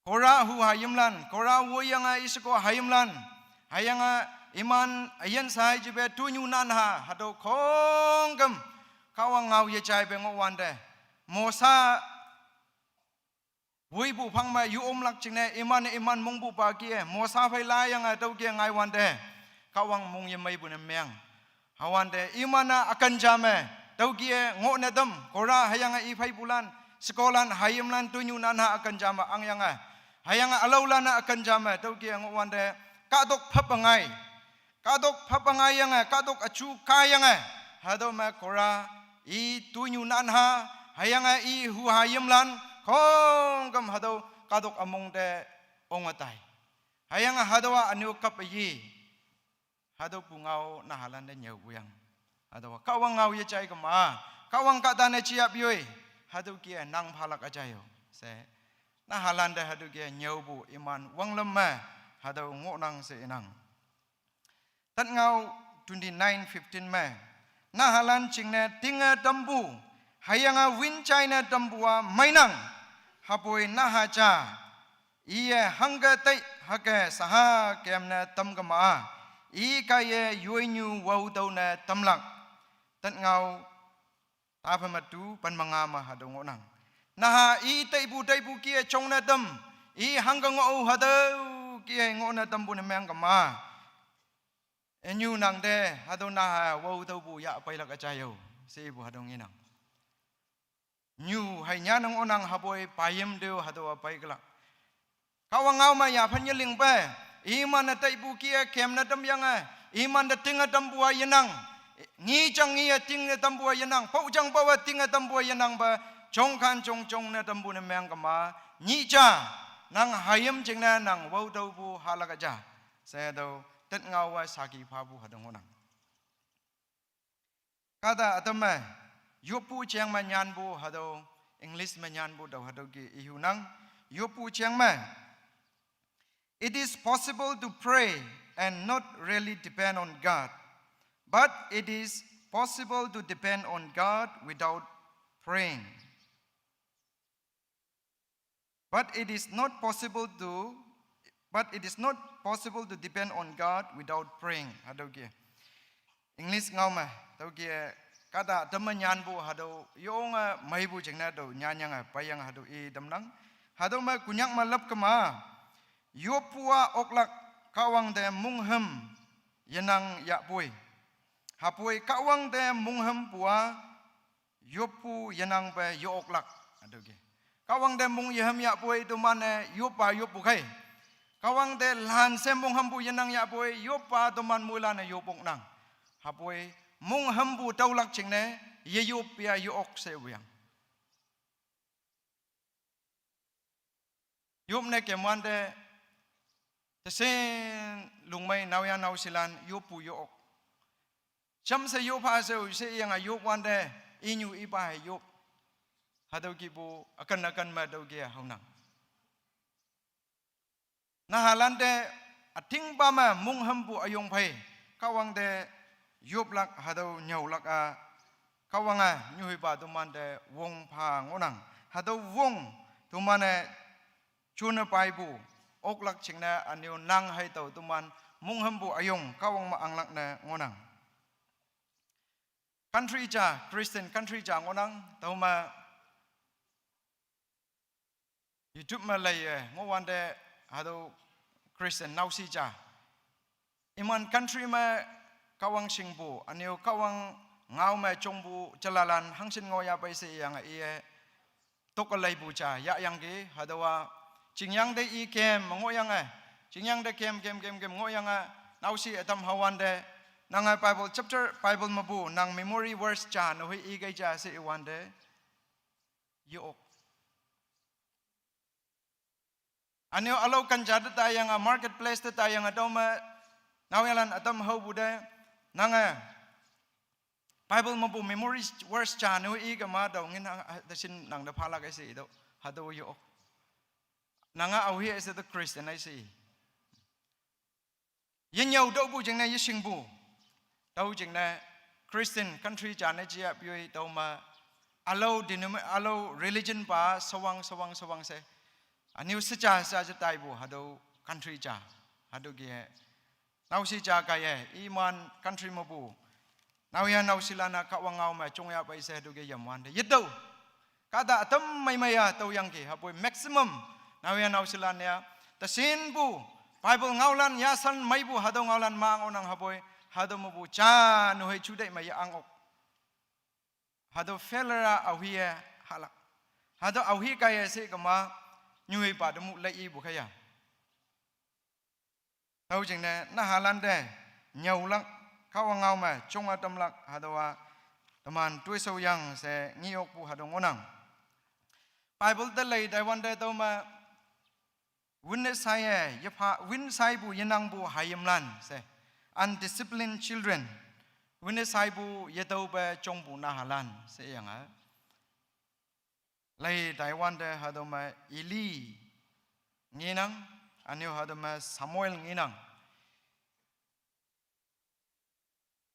Kora huhayimlan, Kora woiyange isheko hayimlan, hüyange iman üyin shai jepe tonyu nanha hatüo khongküm Kahwang ngao yejaipe ngohwante, Mosa woipu phang me yu omlak jingne iman-e iman mongpupa kih-e Mosa phei layange tüoke ngaiwante, Kahwang mong yemeipu ne meng. Hüwante iman-a üken ja me tüoke ngohne tam, Kora hüyange i pheipulan, shekolan, hayimlan, tonyu nanha üken ja me angyange, hüyange ülaolan-a üken ja me tüoke ngohwante, kahtok phap-e ngai, kahtok phap-e ngaiyange, kahtok üju kaiyange, hatüo me Kora i tonyu nanha, hüyange i huhayimlan khongküm hatüo kahtok ümong te onge tai. Hüyange hatüowa ünyo kap-e yi. Hatüopu ngao nahalante nyüopu yang. Hatüowa Kahwang ngao yejai kema, Kahwang kahta ne jeyahpu yoi, hatüo kih-e nang phalak üjai-o she nahalante hatüo kih-e nyüopu iman wanglam me hatüo ngohnang she inang. Tat ngao twenty-nine fifteen me, nahalan jingne tinge tampu, hüyange win jaine tampu-a meinang. Hüpoi naha ja, iye hangke tei hüke shaha kemne tam kema-a, i kaiye yoinyu wao tüo ne tamlak. Tat ngao taphe metu pen me nga me hatüo ngohnang. Naha i teipu teipu kih-e jongne tam, i hangke ngoh-o hatüo kih-e ngohne tampu ne meng kema, ünyu nangte hatüo naha wao tüopu yah peilak üjai-o she ipu hatüo ngenang. Nyu hei nyanne ngohnang. Hüpoi payim te-o hatüowa peikelak. Kahwang ngao me yaphan yelingpe, iman-e teipu kih-e kemne tamyange, imante tinge tampu-a yenang, ngi jang ngi-e tinge tampu-a yenang, pao jang pao-e tinge tampu-a yenangpe, jongkhan jong jongne tampu ne meng kema, nyih ja, nang hayim jingne nang wao tüopu hahlak üja she tüo tat ngao-a saki phapu hatüo ngohnang. Kahta ütam me, yoppu jeng me nyanpu hatüo, English me nyanpu tao hatüo kih ihunang, yoppu jeng me. It is possible to pray and not really depend on God, but it is possible to depend on God without praying. But it is not possible to, but it is not possible to depend on God without praying. Hatüo kih-e English ngao me, tüoke kahta ütam me nyanpu hatüo yonge meipu jingne tüo nyanyange peiyange hatüo i tamnang. Hatüo me Konyak me lap kema, yoppu-a oklak Kahwang te monghüm yenang yahpoi. Hüpoi Kahwang te monghümpu-a yoppu yenangpe ye-oklak. Hatüo kih-e Kahwang te mong yehüm yahpoi teman-e yoppa yoppu khei. Kahwang te lanshe monghümpu yenang yahpoi yoppa teman moilan-e yop-oknang. Hüpoi monghümpu tüolak jingne yeyop ya ye-ok she wuyang. Yopne kemwante, Tesen lungmei naoyang naoshilan yoppu yo-ok. Jamshe yopha sheo she iyang a yop wante, inyu ipa hei yop. Hatüo kihpu akan akan me tüo kih haonang. Nahalante ütingpa me monghümpu üyong phei, Kahwang te yoplak hatüo nyüolak a, Kahwange nyuhipa temante wong pha ngohnang. Hatüo wong teman-e jone paipu oklak jingne ünyu nang hei tao teman monghümpu üyong Kahwang me anglak ne ngohnang. Country ja, Christian country ja ngohnang, tüome YouTube me leiye ngohwante hatüo Christian naoshi ja. Iman country me Kahwang shingpu, ünyu Kahwang ngao me jongpu jalalan hangshin ngohyahpei she iyange iye tok leipu ja yahyangki, hatüowa chingyang te i kem me ngohyange, chingyang te kem, kem, kem, kem ngohyange, naoshi ütam hawante, nange Bible chapter, Bible mepu nang memory verse ja nehoi ikei ja she iwante, ye-ok. Ünyu ülao kan ja te taiyange, marketplace te taiyange, tüome naoyhalan ütam haopu te, nange Bible mepu memory verse ja nehoi ikema tao ngin a, a, teshin nang te phalak e she itüo, hatüo yo-ok. Nange aohi e she te Christian e she. Yenyüo tüopu jingne yeshingpu. Tüo jingne Christian country ja ne jiap yoi tüome ülao denom-, ülao religion pa shewang, shewang, shewang she. Ünyu sheja, sheja je taipu, hatüo country ja. Hatüo kih-e naoshi ja kaiye, iman country mepu naoyha naoshilan-a Kahwang ngao me jongyahpei she hatüo kih yamwante yetüo. Kahta ütam mei mei-a tüoyangki, hüpoi maximum naoyha naoshilan-e-a teshinpu Bible ngaolan yashan meipu hatüo ngaolan ma ngohnang, hüpoi hatüo mepu ja nehoi juteih me ye ang ok. Hatüo failure-a aohi-e hahlak. Hatüo aohi kaiye she kema nyuhipa te mu lei ipu kheiya. Tüo jingne nahalante nyüolak, Kahwang ngao me jonge tamlak, hatüowa teman toishao yang she nge-okpu hatüo ngohnang. Bible te lei taiwante tüome win shaiye, yepha, win shaipu yenangpu hayimlan she, undisciplined children, win shaipu yetüope jongpu nahalan she yange lei taiwante hatüo me Eli ngenang, ünyu hatüo me Samuel ngenang.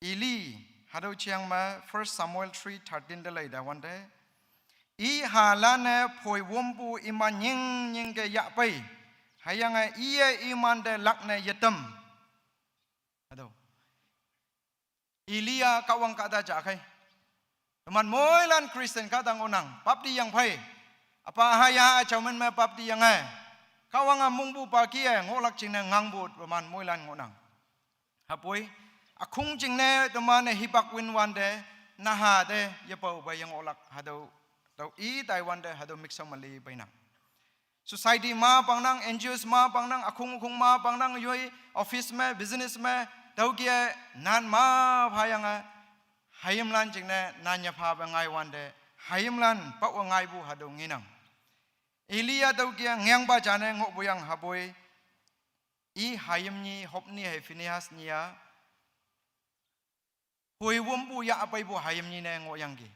Eli, hatüo jeng me First Samuel three thirteen te lei taiwante, ihalan-e phoi wompu iman nying nyingke yahpei, hüyange iye imante lakne yetam. Hatüo Eli-a Kahwang kahta ja khei. Teman moilan Christian kahta ngohnang, bapti yang phei. Üpa haya üjaomin me bapti yange, Kahwange mongpupa kih-e ngohlak jingne ngangpu teman moilan ngohnang. Hüpoi ükhong jingne teman-e hipak win wante, naha te yepaopa yengohlak hatüo, tüo i taiwante hatüo mixsao me li peinang. Society ma pangnang, N G Os ma pangnang, ükhong ükhong ma pangnang, yoi office me, business me, tüo kih-e nan ma phayange, hayimlan jingne nan yephape ngaiwante, hayimlan pawe ngaipu hatüo ngenang. Eli-a tüo kih-e ngengpa jane ngohpu yang, hüpoi i hayim nyi Hophni hei Phinehas nyi-a phoi wompu yahpeipu hayim nyi ne ngohyangki.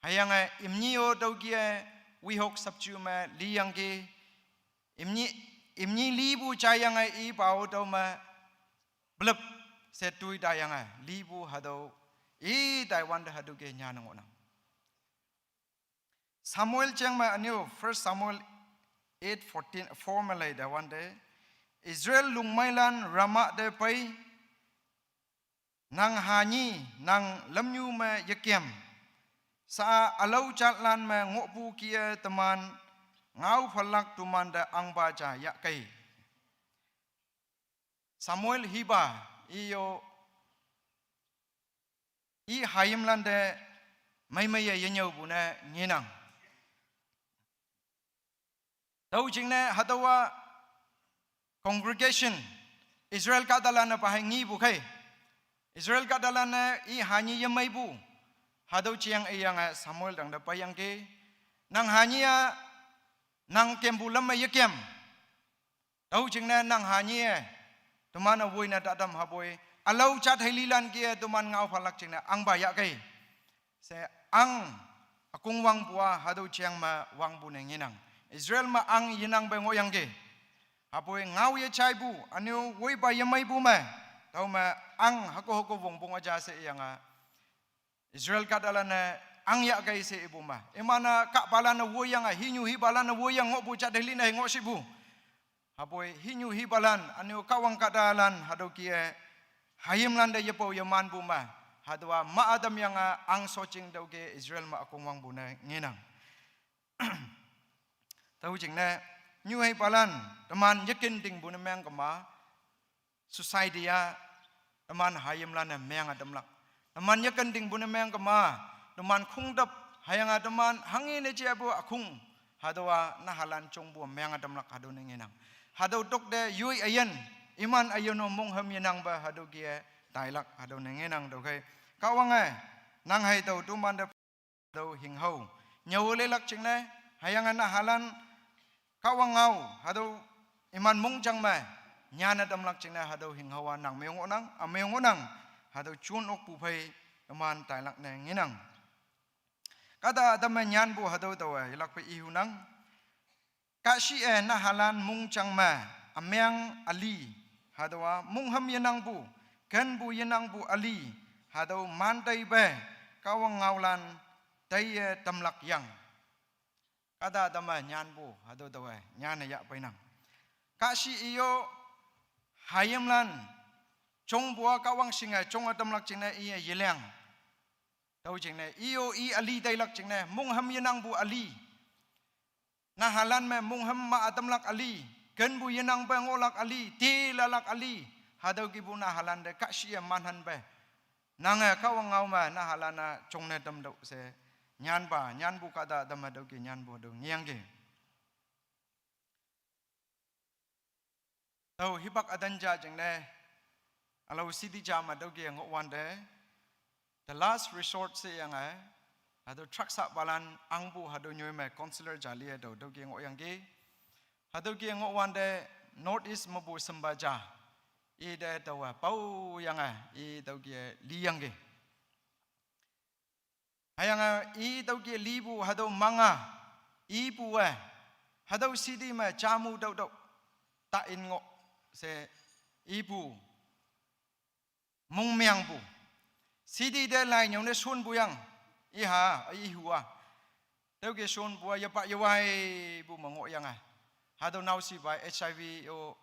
Hüyange imnyi-o tüo kih-e wihok sapju me liyangki. Imnyi, imnyi lipu jaiyange ipao tüome blüp she toi taiyange lipu hatüo i taiwante hatüo kih-e nyane ngohnang. Samuel jeng me ünyu First Samuel eight fourteen, four me lei taiwante, Israel lungmeilan Ramah te pei, nang hanyi, nang lümnyu me yekem, sa ülao jatlan me ngohpu kih-e teman ngao phalak temante ahngpa ja yahkei. Samuel hipa, i-o, i hayimlan te meimeiye yenyüopu ne ngenang. Tüo jingne hatüowa congregation, Israel kahtalan-e pa hei ngepu khei. Israel kahtalan-e i hanyi yemeipu. Hatüo jeng iyange Samuel tangte peiyangki. Nang hanyi-a, nang kempu lam me yekem. Tüo jingne nang ha nyi-e, teman-e woine tatam hapoi, ülao jat hei lilan kih-e teman ngao phalak jingne, ahngpa yahkei. She ahng, ükong wangpu-a, hatüo jeng me wangpu ne ngenang. Israel me ahng yenangpe ngohyangki. Hapoi ngao yejaipu, üne-o woipa yemeipu me, tüome ahng hüko hüko wongpong üja she iyange, Israel kahtalan-e ahng yahkei she ipu me. Iman-e kahpalan-e woiyange, hinyu hipalan-e woiyange ngohpu jat hei line ngohshipu. Hapoi hinyu hipalan, üne-o Kahwang kahtalan, hatüo kih-e, hayimlan te yepao yemanpu me. Hatüowa ma ütamyange ahng shotjing tüoke Israel me ükong wangpu ne ngenang. Tüo jingne, nyu heipalan, teman yeken tingpu ne meng kema, society-a, teman hayimlan-e menge tamlak. Teman yeken tingpu ne meng kema, teman khongtüp, hüyange teman hanghe ne jepu ükhong, hatüowa nahalan jongpu menge tamlak hatüo ne ngenang. Hatüo tokte yoi üyin, iman üyin-o monghüm yenangpe hatüo kih-e tailak hatüo ne ngenang tüokhei. Kahwange, nang hei tao tomante hatüo hinghao nyüo leilak jingne, hüyange nahalan Kahwang ngao, hatüo iman mongjang me, nyanne tamlak jingne hatüo hinghao-a nang me ngohnang, ame ngohnang, hatüo jon okpu phei, teman tailak ne ngenang. Kahta tamme nyanpu hatüo taowe, yelakpe ihunang. Kahshih-e nahalan mongjang me, ümeng üli, hatüowa monghüm yenangpu, kenpu yenangpu üli, hatüo manteipe, Kahwang ngaolan, teiye tamlak yang. Kahta tamme nyanpu, hatüo taowe, nyanne yah peinang. Kahshih iyo, hayimlan, jongpu-a Kahwang shinge, jonge tamlak jingne iye yeleng. Tüo jingne, iyo i üli teilak jingne, monghüm yenangpu üli. Nahalan me monghüm ma ütamlak üli, kenpu yenangpe ngohlak üli, telalak üli, hatüo kihpu nahalan te kahshih-e manhanpe. Nange Kahwang ngao me nahalan-a jongne tamtüoh she, nyanpa, nyanpu kahta tamme tüoke nyanpu tüo ngeyangki. Tüo hipak ütan ja jingne, ülao city ja me tüoke ngohwante, the last resort sheyange, hatüo truck sapalan ahngpu hatüo nyoi me councillor ja liye tüo tüoke ngohyangki. Hatüoke ngohwante North East mepu shimpa ja, ite taowe paoyange, i tüoke liyangki. Hüyange i tüoke lipu hatüo manga, ipu-e, hatüo city me jamu tüotüoh, ta in ngoh, she, ipu, mongmengpu. City te lai nyüone shonpu yang, iha, ihu-a. Tüoke shonpu-a yepa yewaipu me ngohyange. Hatüo naoshipa H I V-o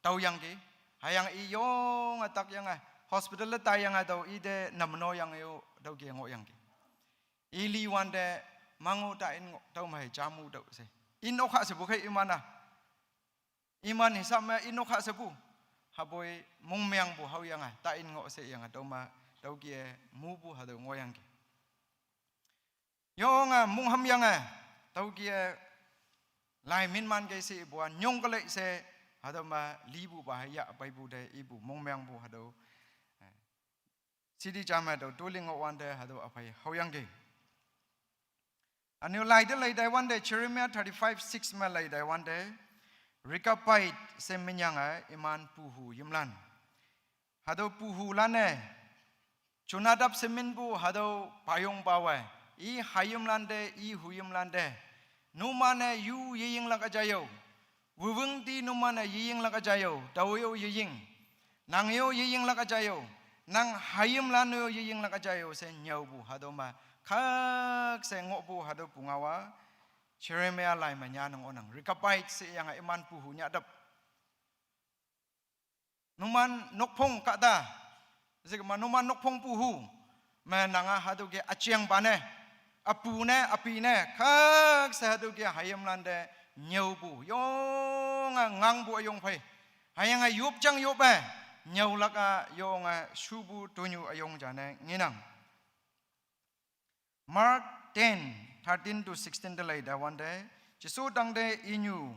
taoyangki. Hüyange i yonge takyange, hospital te taiyange tüo ite namno yange-o tüoke ngohyangki. I liwante mango ta in ngoh tüo me hei jamu tüoh she. In okha shepu khei iman-a. Iman hisap me in okha shepu. Hapoi mongmengpu haoyange, ta in ngoh sheyange, tüo me, tüoke mupu hatüo ngohyangki. Yonge monghüm yange, tüoke lai min man kei she ipu-a, nyongkelei she, hatüo me lipupa hei yah peipu te ipu mongmengpu hatüo, eh, city ja me tüo toiling ngohwante hatüo üphei haoyangki. Üne-o lai te lei taiwante Jeremiah thirty-five six me lei taiwante, Rechabite she minyange iman puhu yimlan. Hatüo puhulan-e, Jonadab she minpu hatüo payongpawe, i hayimlan te, i huyimlan te, numan-e yu yeyinglak üjai yo. Wuwüngti numan-e yeyinglak üjai yo, tao yo yeying. Nang yo yeyinglak üjai yo. Nang hayimlan yo yeyinglak üjai yo she nyüopu hatüo me, khak she ngohpu hatüo pungao-a, Jeremiah lai me nyanne ngohnang, Rechabite sheyange iman puhu nyatap. Numan nokphong kahta, jikema numan nokphong puhu me nanga hatüoke üjengpa ne, üpu ne, üpi ne, khak she hatüoke hayimlan te nyüopu, yonge ngangpu üyong phei. Hüyange yopjang yope, nyüolak-a yonge shupu tonyu üyong ja ne ngenang. Mark ten, thirteen to sixteen te lei taiwante, Jesu tangte inyu,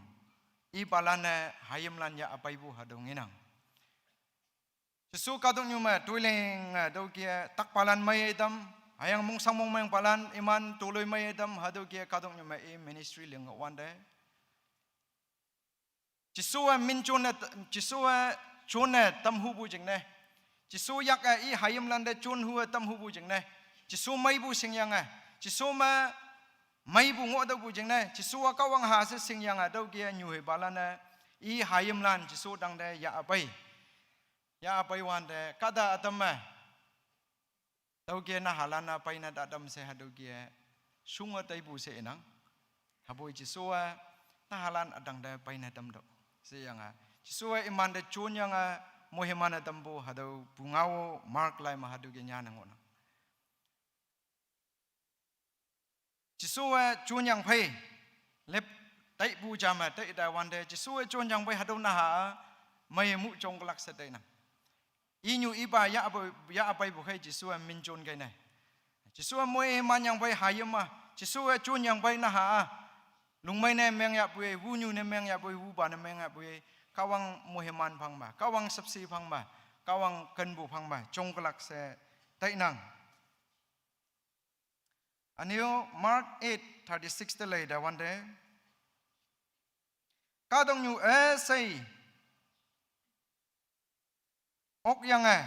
ipalan-e hayimlan yah üpeipu hatüo ngenang. Jesu kahtoknyu me toiling-e tüoke takpalan meiye tam, hüyange mongshang mongmengpalan iman toloi meiye tam, hatüoke kahtoknyu me i ministry ling ngohwante. Jesu-e min jonne, Jesu-e jonne tamhupu jingne. Jesu yak-e i hayimlante jonhu-e tamhupu jingne. Jesu meipu shingyange. Jesu me meipu ngohtüohpu jingne. Jesu-a Kahwang ha she shingyange tüoke nyuhipalan-e i hayimlan Jesu tangte yahpei. Yahpei wante kahta ütam me tüoke nahalan-a peine tatam she hatüoke shunge taipu she inang. Hüpoi Jesu-a nahalan ütangte peine tamtüoh sheyange, Jesu-e imante jonyange moiman-e tampu hatüo pungao Mark lai me hatüoke nyane ngohnang. Jesu-e jonyang phei lep taipu ja me tai taiwante, Jesu-e jonyang phei hatüo naha mei mu jongkelak she tainang. Inyu ipa yahpei, yahpeipu khei Jesu-e min jon kei ne. Jesu-e moiman yangpei hayim-a, Jesu-e jonyang phei naha-a, lungmei ne mengyahpu-e, wunyu ne mengyahpu-e, wupa ne mengyahpu-e, Kahwang moiman phang me, Kahwang shüpshe phang me, Kahwang kenpu phang me jongkelak she tainang. Ünyu Mark eight thirty-six te lei taiwante, kahtoknyu üshei okyange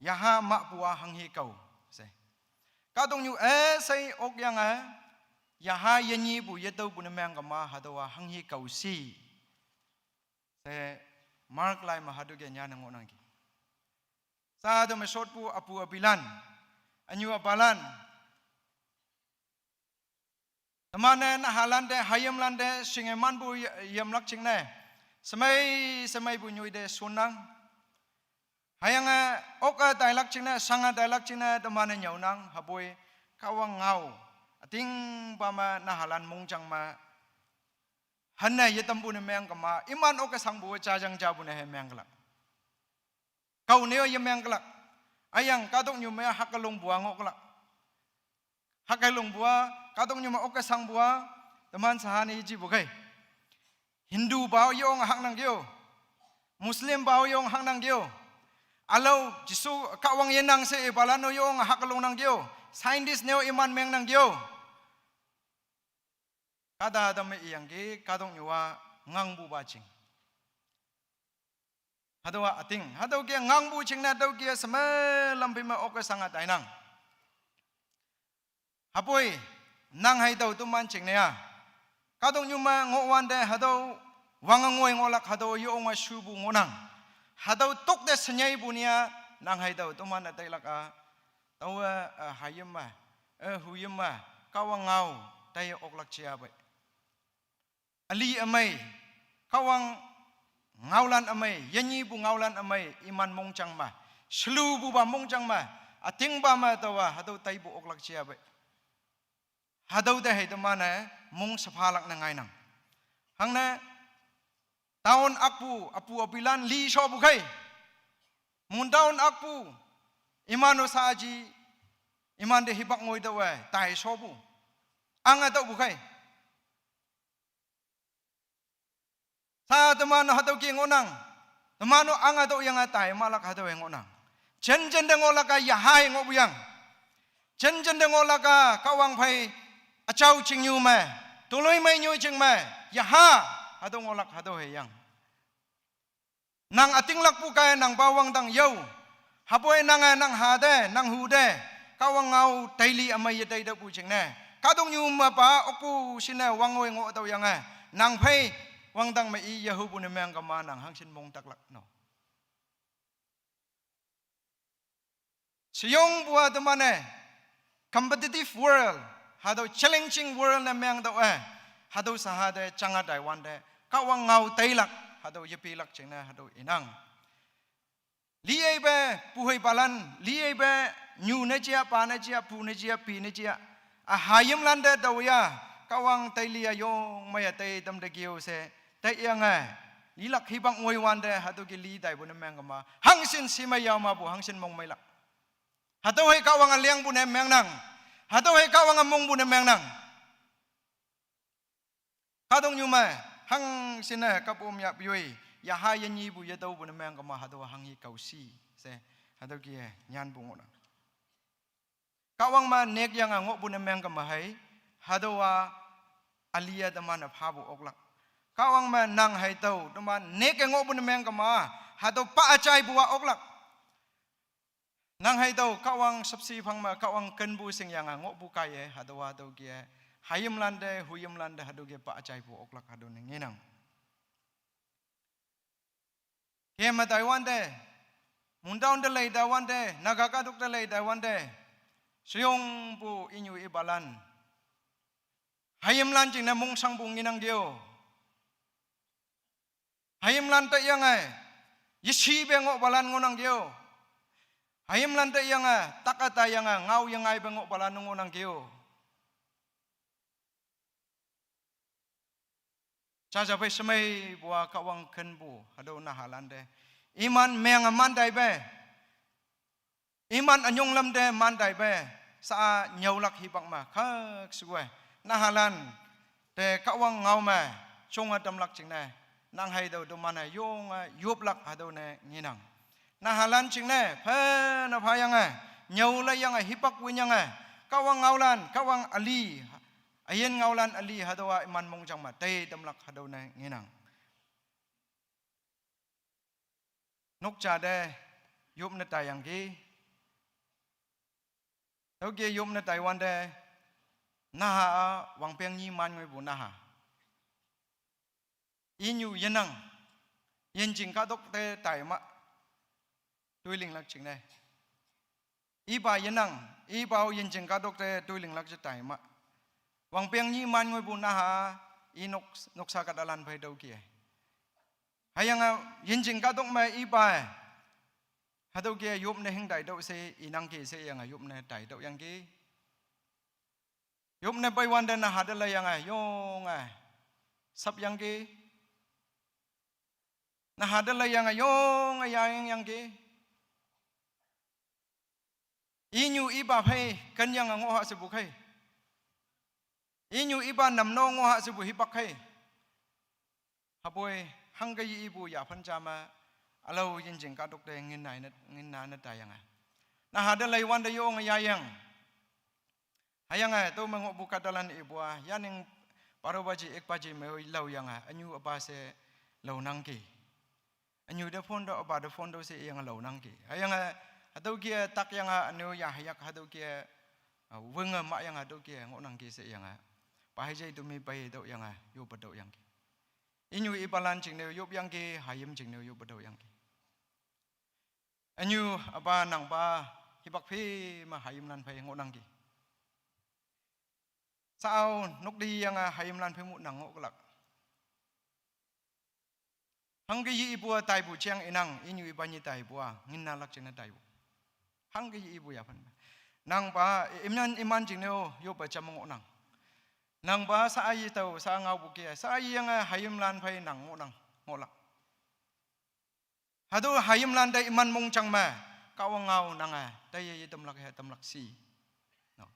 yaha mahpu-a hanghe kao she. Kahtoknyu üshei okyange yaha yenyipu yetüopu ne meng kema hatüowa hanghe kao shi she Mark lai me hatüoke nyane ngohnangki. Sha hatüo me shotpu üpu üpilan, ünyu üpalan, teman-e nahalante, hayimlante shinge manpu ye-, yemlak jingne, shemei shemeipu nyoi te shonnang. Hüyange oke tailak jingne, shange tailak jingne teman-e nyüonang. Hüpoi Kahwang ngao ütingpa me nahalan mongjang me hanne yetampu ne meng kema, iman oke shangpu-e jajang japu ne hei mengkelak. Kao ne-o yemengkelak. Hüyange kahtoknyu me hükelongpu-a ngohkelak. Hükelongpu-a, kahtoknyu me oke shangpu-a, teman sha hane yejipu khei, Hindu pa-o yong haknangkeo, Muslim pa-o yong haknangkeo, ülao Jesu Kahwang yenang she ipalan-o yong hükelongnangkeo, scientist ne-o iman mengnangkeo. Kahta ütam me iyangki, kahtoknyu-a ngangpupa jing. Hatüowa üting, hatüoke ngangpu jingne tüoke sheme lam phei me oke shange tainang. Hüpoi nang hei tao teman jingne-a, kahtoknyu me ngohwante hatüo wange ngoi ngohlak, hatüo yonge shupu ngohnang. Hatüo tokte shenyeipu ni-a nang hei tao teman-e tailak-a, taowe, eh, hayim me, eh, huyim me, Kahwang ngao taiye oklak jia pei. Üli ümei, Kahwang ngaolan ümei, yenyipu ngaolan ümei, iman mongjang me, shelupupa mongjang me, ütingpa me taowa hatüo taipu oklak jia pei. Hatüo te hei teman-e mong shephalak ne ngainang. Hangne town akpu, üpu üpilan li shopu khei, Mon town akpu, iman-o shaaji, imante hipak ngoi tüowe tai shopu, ange tüopu khei. Sha teman-o hatüo ke ngohnang, teman-o ange tüoyange tai mahlak hatüowe ngohnang. Jenjen te ngohlak-a yaha-e ngohpu yang. Jenjen te ngohlak-a Kahwang phei üjao jingnyu me, toloimei nyu jing me, yaha, hatüo ngohlak hatüo hei yang. Nang ütinglakpu kaiye nangpa wangdang yao. Hüpoi nange nang ha te, nang hu te, Kahwang ngao daily ümei yetai tüopu jingne, kahtoknyu mepa okpu shinne wangngoi ngoh tüoyange, nang phei wangdang me i yehupu ne meng kema nang hangshin mong taklak no. Sheyongpu-a teman-e competitive world, hatüo challenging world ne meng tüoh-e, hatüo shaha te jange taiwante, Kahwang ngao teilak, hatüo yepilak jingne hatüo inang. Liyeipe, puhoipalan, liyeipe, nyu ne jia, pa ne jia, pu ne jia, pi ne jia, ühayimlan te tao ya, Kahwang tailia yong meiye tai tam te keo she, taiyange, lilak hipak ngoiwante, hatüo ke li taipu ne meng kema, hangshin shimei yao mepu, hangshin mongmeilak. Hatüo hei Kahwange lingpu ne mengnang. Hatüo hei Kahwange mongpu ne mengnang. Kahtoknyu me, hangshinne kahpom yahpu yoi, yaha yenyipu yetaopu ne meng kema hatüo hanghe kao shi, she, hatüo ke nyanpu ngohnang. Kahwang me nekyange ngohpu ne meng kema hei, hatüowa üli-a teman-e phapu oklak. Kahwang me nang haitüo, teman neke ngohpu ne meng kema, hatüo pa achaipu a oklak. Nang haitüo, Kahwang shapshi phang me, Kahwang kenpu shingyange ngohpu kaiye, hatüo hatüo ke, hayimlan te, huyimlan te, hatüo ke pa achaipu oklak hatüo ne ngenang. Kem me taiwante, Mongtown te lei taiwante, Naga kahtok te lei taiwante, sheyongpu inyu ipalan. Hayimlan jingne mongshangpu ngenangkeo. Hayimlan te yange, yeshipe ngohpalan ngohnangkeo. Hayimlan te yange, tak ata yange, ngao yengaipe ngohpalan ngohnangkeo. Jaja phei shemeipu a Kahwang kenpu, hatüo nahalan te. Iman menge man taipe. Iman ünyonglam te man taipe. Sa-a nyüolak hipak me, khakshuwe. Nahalan te Kahwang ngao me, jonge tamlak jingne. Nang haitüo teman-e yonge yoplak hatüo ne ngenang. Nahalan jingne, phene phayange, nyüolaiyange, hipak winyange, Kahwang ngaolan, Kahwang üli, üyin ngaolan üli hatüowa iman mongjang me tei tamlak hatüo ne ngenang. Nokja te yopne taiyangki. Tüoke yopne taiwante naha-a wangpeng nyi man ngoipu naha. Inyu yenang, yinjing kahtok te taima, toilinglak jingne. Ipa yenang, ipa-o yinjing kahtok te toilinglak je taima. Wangpeng nyi man ngoipu naha, i nok, noksa kahtalan phei tüoke. Hüyange yinjing kahtok me ipa-e. Hatüoke yopne hing taitüoh she inangki sheyange yopne taitüohyangki. Yopne peiwante naha te laiyange yonge shapyangki. Naha te laiyange yonge yayangyangki. Inyu ipa phei kenyange ngohha shepu khei. Inyu ipa namno ngohha shepu hipak khei. Hüpoi hangke ye ipu yaphan ja me, ülao yinjing kahtok te nginna ne, nginna ne taiyange. Naha te leiwante yonge yayang. Hüyange tüo me ngohpu kahtalan ipu a, yaning baro baji, ek baji me laoyange, ünyu üpa she laonangki. Ünyu te phone tüoh, üpa te phone tüoh she iyange laonangki. Hüyange, hatüoke takyange, ünu ya hayak hatüoke, a, wünge mayange hatüoke ngohnangki she iyange. Pa hei jei temi pei tüohyange, yoppe tüohyangki. Inyu ipalan jingne yopyangki, hayim jingne yoppe tüohyangki. Ünyu üpa nangpa hipak phi me hayimlan phei ngohnangki. Sa-ao nokte yange hayimlan phei mu nang ngohlak. Hangke ye ipu a taipu jeng inang, inyu ipa nyi taipu a, nginnalak jingne taipu. Hangke ye ipu yaphan. Nangpa, i-, iman, iman jingne-o, yoppe jam ngohnang. Nangpa sa-a ye tao, sa-a ngaopu ke, sa-a yeyange hayimlan phei nang ngohnang, ngohlak. Hatüo hayimlan te iman mongjang me, Kahwang ngao nange, taiye ye tamlak he tamlak shi. No.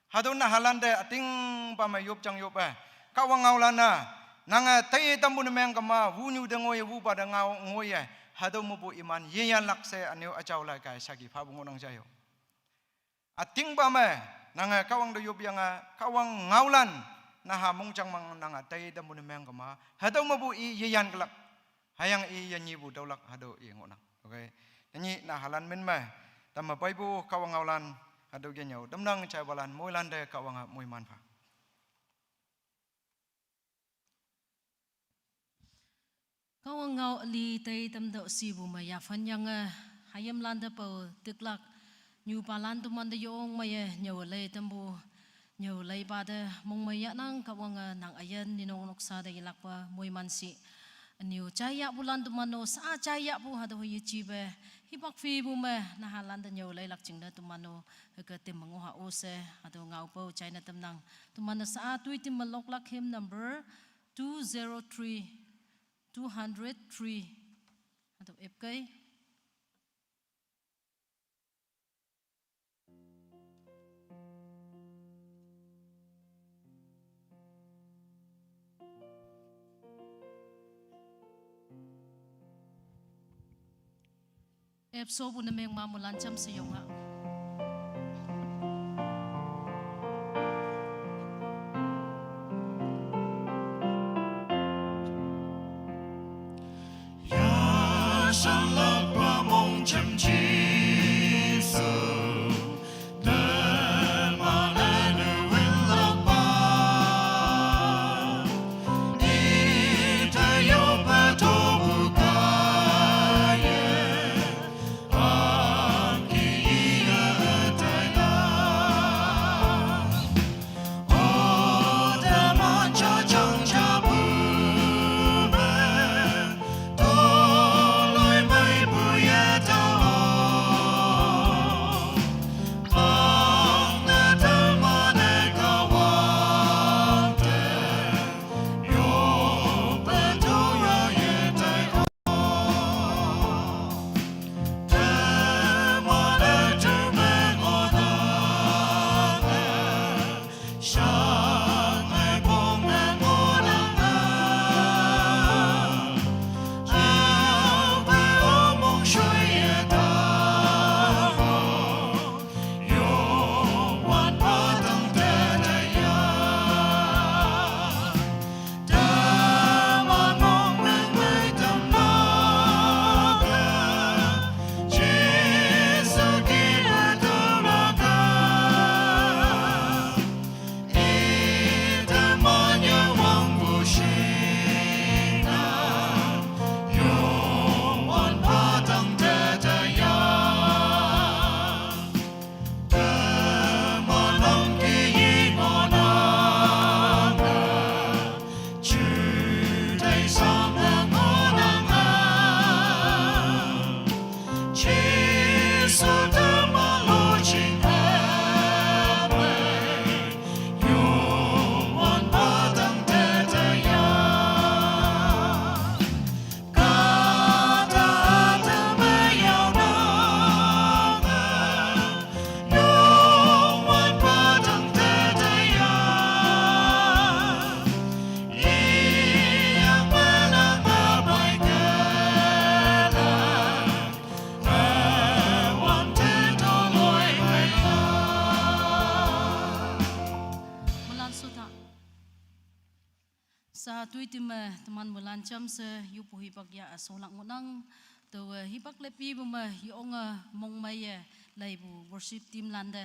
Hatüo nahalan te ütingpa me yopjang yoppe, Kahwang ngaolan-a, nange taiye tampu ne meng kema, wunyu te ngoiye, wupa te ngao ngoiye, hatüo mepu iman yeyanlak she ünyu üjao lai kai saki phapu ngohnang jayo. Ütingpa me, nange Kahwang te yopyange, Kahwang ngaolan, naha mongjang mang nange taiye tampu ne meng kema, hatüo mepu i yeyan kelak, hüyange i yenyipu tüolak hatüo i ngohnang. Okay. Tenyih nahalan min me, tamme peipu Kahwang ngaolan, hatüo ke nyüo tamnang jaipalan, moilan te Kahwange moiman pha. Kahwang ngao üli tei tamtüoh shipu me yaphan yange, hayimlan te pao tiklak, nyupalan teman te yong meiye nyüo lei tampu, nyüo leipa te mongmei yahnang Kahwange nang üyin ninok noksa te yelakpe moiman shi. Ünyu jaiyahpulan teman-o sa jaiyahpu hatüo yejipe, hipak phipu me nahalan te nyüo leilak jingne teman-o, hüke temme ngoha-o she, hatüo ngaopu jaine tamnang. Teman-e sa toi temme loklak hymn number two zero three, two hundred three. Hatüo epkei. Epsopu ne meng ma mulan jamshe yong ha. Shalak pamong chem Jisu, teman anu win lakpa. Ita yo patobu kaye, angki iya taila. Mulan suta. Sa tui time teman mulan cham se yupu hipak ya asolak ngunang. To, eh, hipak lepi bu me yonge mongmei ye lei bu worship team lande.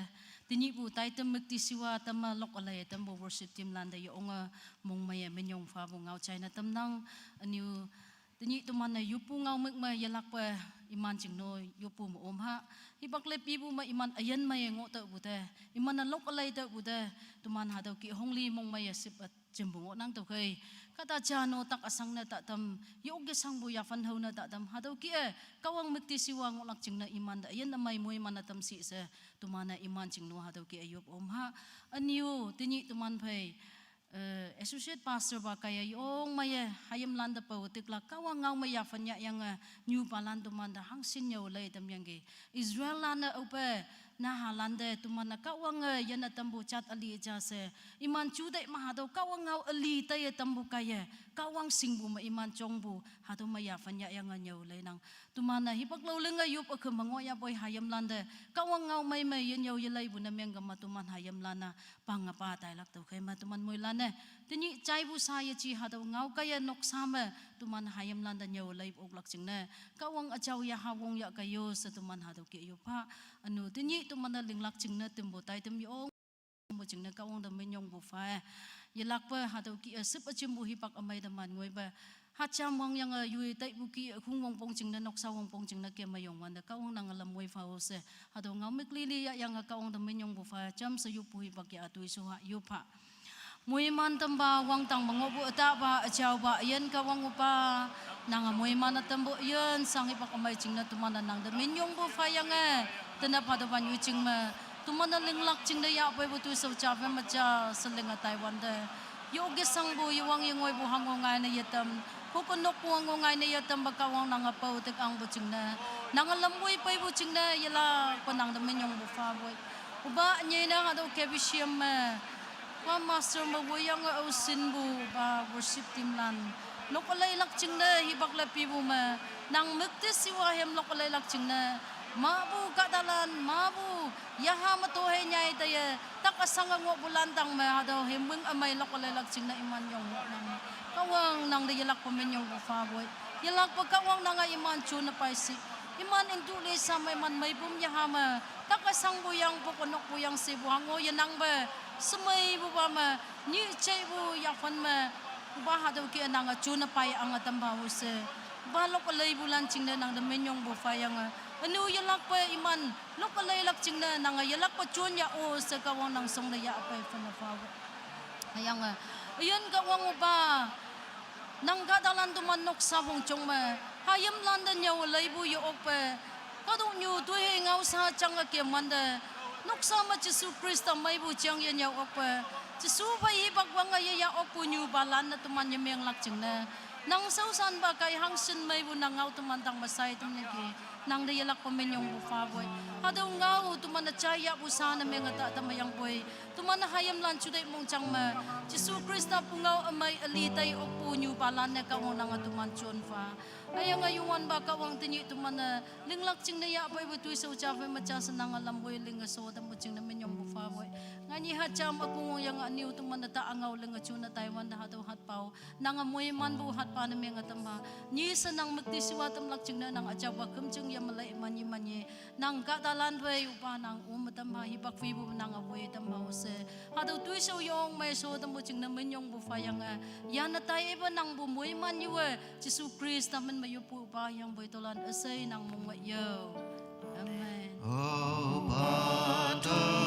Tinyi bu tai tem mekti siwa tem lok alei tem bu worship team lande yonge mongmei ye menyong fa bu ngau china tem nang. Aniu tinyi teman ne yupu ngau mek me yelak pe iman chingno yupu me om ha. Hipak lepi bu me iman ayen mei ye ngo te bu te. Iman ne lok alei te bu te. Teman hatau ki hongli mongmei ye sip at jembu ngo nang tau kei. Kata jano tak asang ne tak tem, yuk ge sang bu ya fan hau ne tak tem, hatau ki e, kawang mekti siwa ngo lak ching ne iman da, yen amai mui man atam si se, teman ne iman chingno hatau ki e yup om ha. Aniu, tinyi teman phei, eh, associate pastor ba kaya yong mei ye, hayam lande pau tik la, kawang ngau mei ya fan ya yang, eh, nyu palan teman da hang sin nyau lei tem yang ge. Israel lande au pe, na halande, teman na kawang, eh, yana tambu chat ali ja se. Iman chu dai ma hatau kawang ngau ali tai ye tambu kaya. Kawang sing bu ma iman chong bu. Hatau ma ya fan ya yang nyau lei nang. Teman na hipak lau leng yup akhe mango ya boi hayam lande. Kawang ngau mei mei ye nyau ye lei bu na meng gama teman hayam lana. Pang apa tai lak tau khe ma teman mui lane. Tinyi chai bu sa ye chi hatau ngau kaya nok sa me. Teman hayam landa nyau lei bu ok lak ching ne. Kawang achau ya ha wong ya kayo se teman hatau ki yup ha. Anu tinyi teman na ling lak ching ne tem bu tai tem yong. Mu ching ne kawang da menyong bu fa. Ye lak pe hatau ki, eh, sip achim bu hipak amai da man ngoi ba. Ha cham wang yang, eh, yui tai bu ki, eh, khung wong pong ching ne nok sa wong pong ching ne ke mayong wan da kawang nang lam wai fa o se. Hatau ngau mik li li ya yang, eh, kawang da menyong bu fa. Cham se yupu hipak ya atui su ha yup ha. Mui man tem ba wang tang ba ngo bu ata ba achau ba yen kawang upa. Nang mui man tem bu yen sang hipak amai ching na teman na nang da menyong bu fa yang e. Tena pa da ban yu ching me. Teman na ling lak ching da ya pai bu tu sau cha pe ma cha seling a Taiwan de. Yo ge sang bu ye wang ye ngoi bu hang o ngai na ye tem. Ko ko nok bu hang o ngai na ye tem ba kawang nang a pau tek ang bu ching na. Nang a lam bui pai bu ching na ye la ko nang da menyong bu fa bui. Uba nye na hatau ke bi siam me. Wa master ma bu yang au sin bu ba worship team lan. Lok alei lak ching ne hipak lepi bu me. Nang mekti siwa hem lok alei lak ching ne. Mapu kahtalan, mapu yaha me tohe nyai teye, tak asang ngohpu lantang me hatüo hemwing ümei lok üleilak jingne iman yong ngohnang. Kahwang nangte yelakpe minyongpu phapoi. Yelakpe Kahwang nange iman june pai shi. Iman ingtu lisa me iman meipum yaha me, tak asangpu yang pok ünokpu yang shepu hango yenangpe, shemeipupa me, nyih jeipu yaphan me, pa hatüo ke nange june pai ange tampa o she. Pa lok üleipulan jingne nangte minyongpu phayange, ünu yelakpe iman lok üleilak jingne nange yelakpe jon ya o she Kahwang nang shongne yahpei phenne phawe. Hüyange, üyin Kahwang opa, nang kahtalan teman noksa phongjong me, hayimlante nyüo leipu ye-okpe, kahtoknyu toihe ngao sha jange kemwante, noksa me Jesu Khrista meipu jangye nyüo okpe, Jesu phei hipak wange yeyah okpu nyupalan-e teman yemenglak jingne, nang shaoshanpa kai hangshin meipu nang ngao teman tang me shai tamyangki, nangte yelakpe minyongpu phapoi. Hatüo ngao teman-e jaiyahpu sha ne menge ta tamyangpoi. Teman hayimlan juteih mongjang me, Jesu Khrista pungao ümei üli tei okpu nyupalan-e Kahwang nange teman jon pha. Hüyange Youngwanpa Kahwang tenyih teman-e, linglak jingne yahpeipu toishao ja phei me ja she nange lam woi linge sho tampu jingne minyongpu phapoi. Nganyih ha jam ükongyange ünu teman-e ta üngao linge june taiwante hatüo hatpao. Nange moimanpu hatpa ne menge tamma. Nyi she nang müktishiwa tamlak jingne nang üjaopa kümjing ye melei manyimanye. Nang kahtalan phei opa nang ome tamma hipak phuipu nange woi tamma o she. Hatüo toishao yong mei sho tampu jingne minyongpu phayange, yane taipa nangpu moiman yuwe, Jesu Khrista min me yoppu opa yangpoi tolan üshei nang mongwe yo. Amen. Opa ta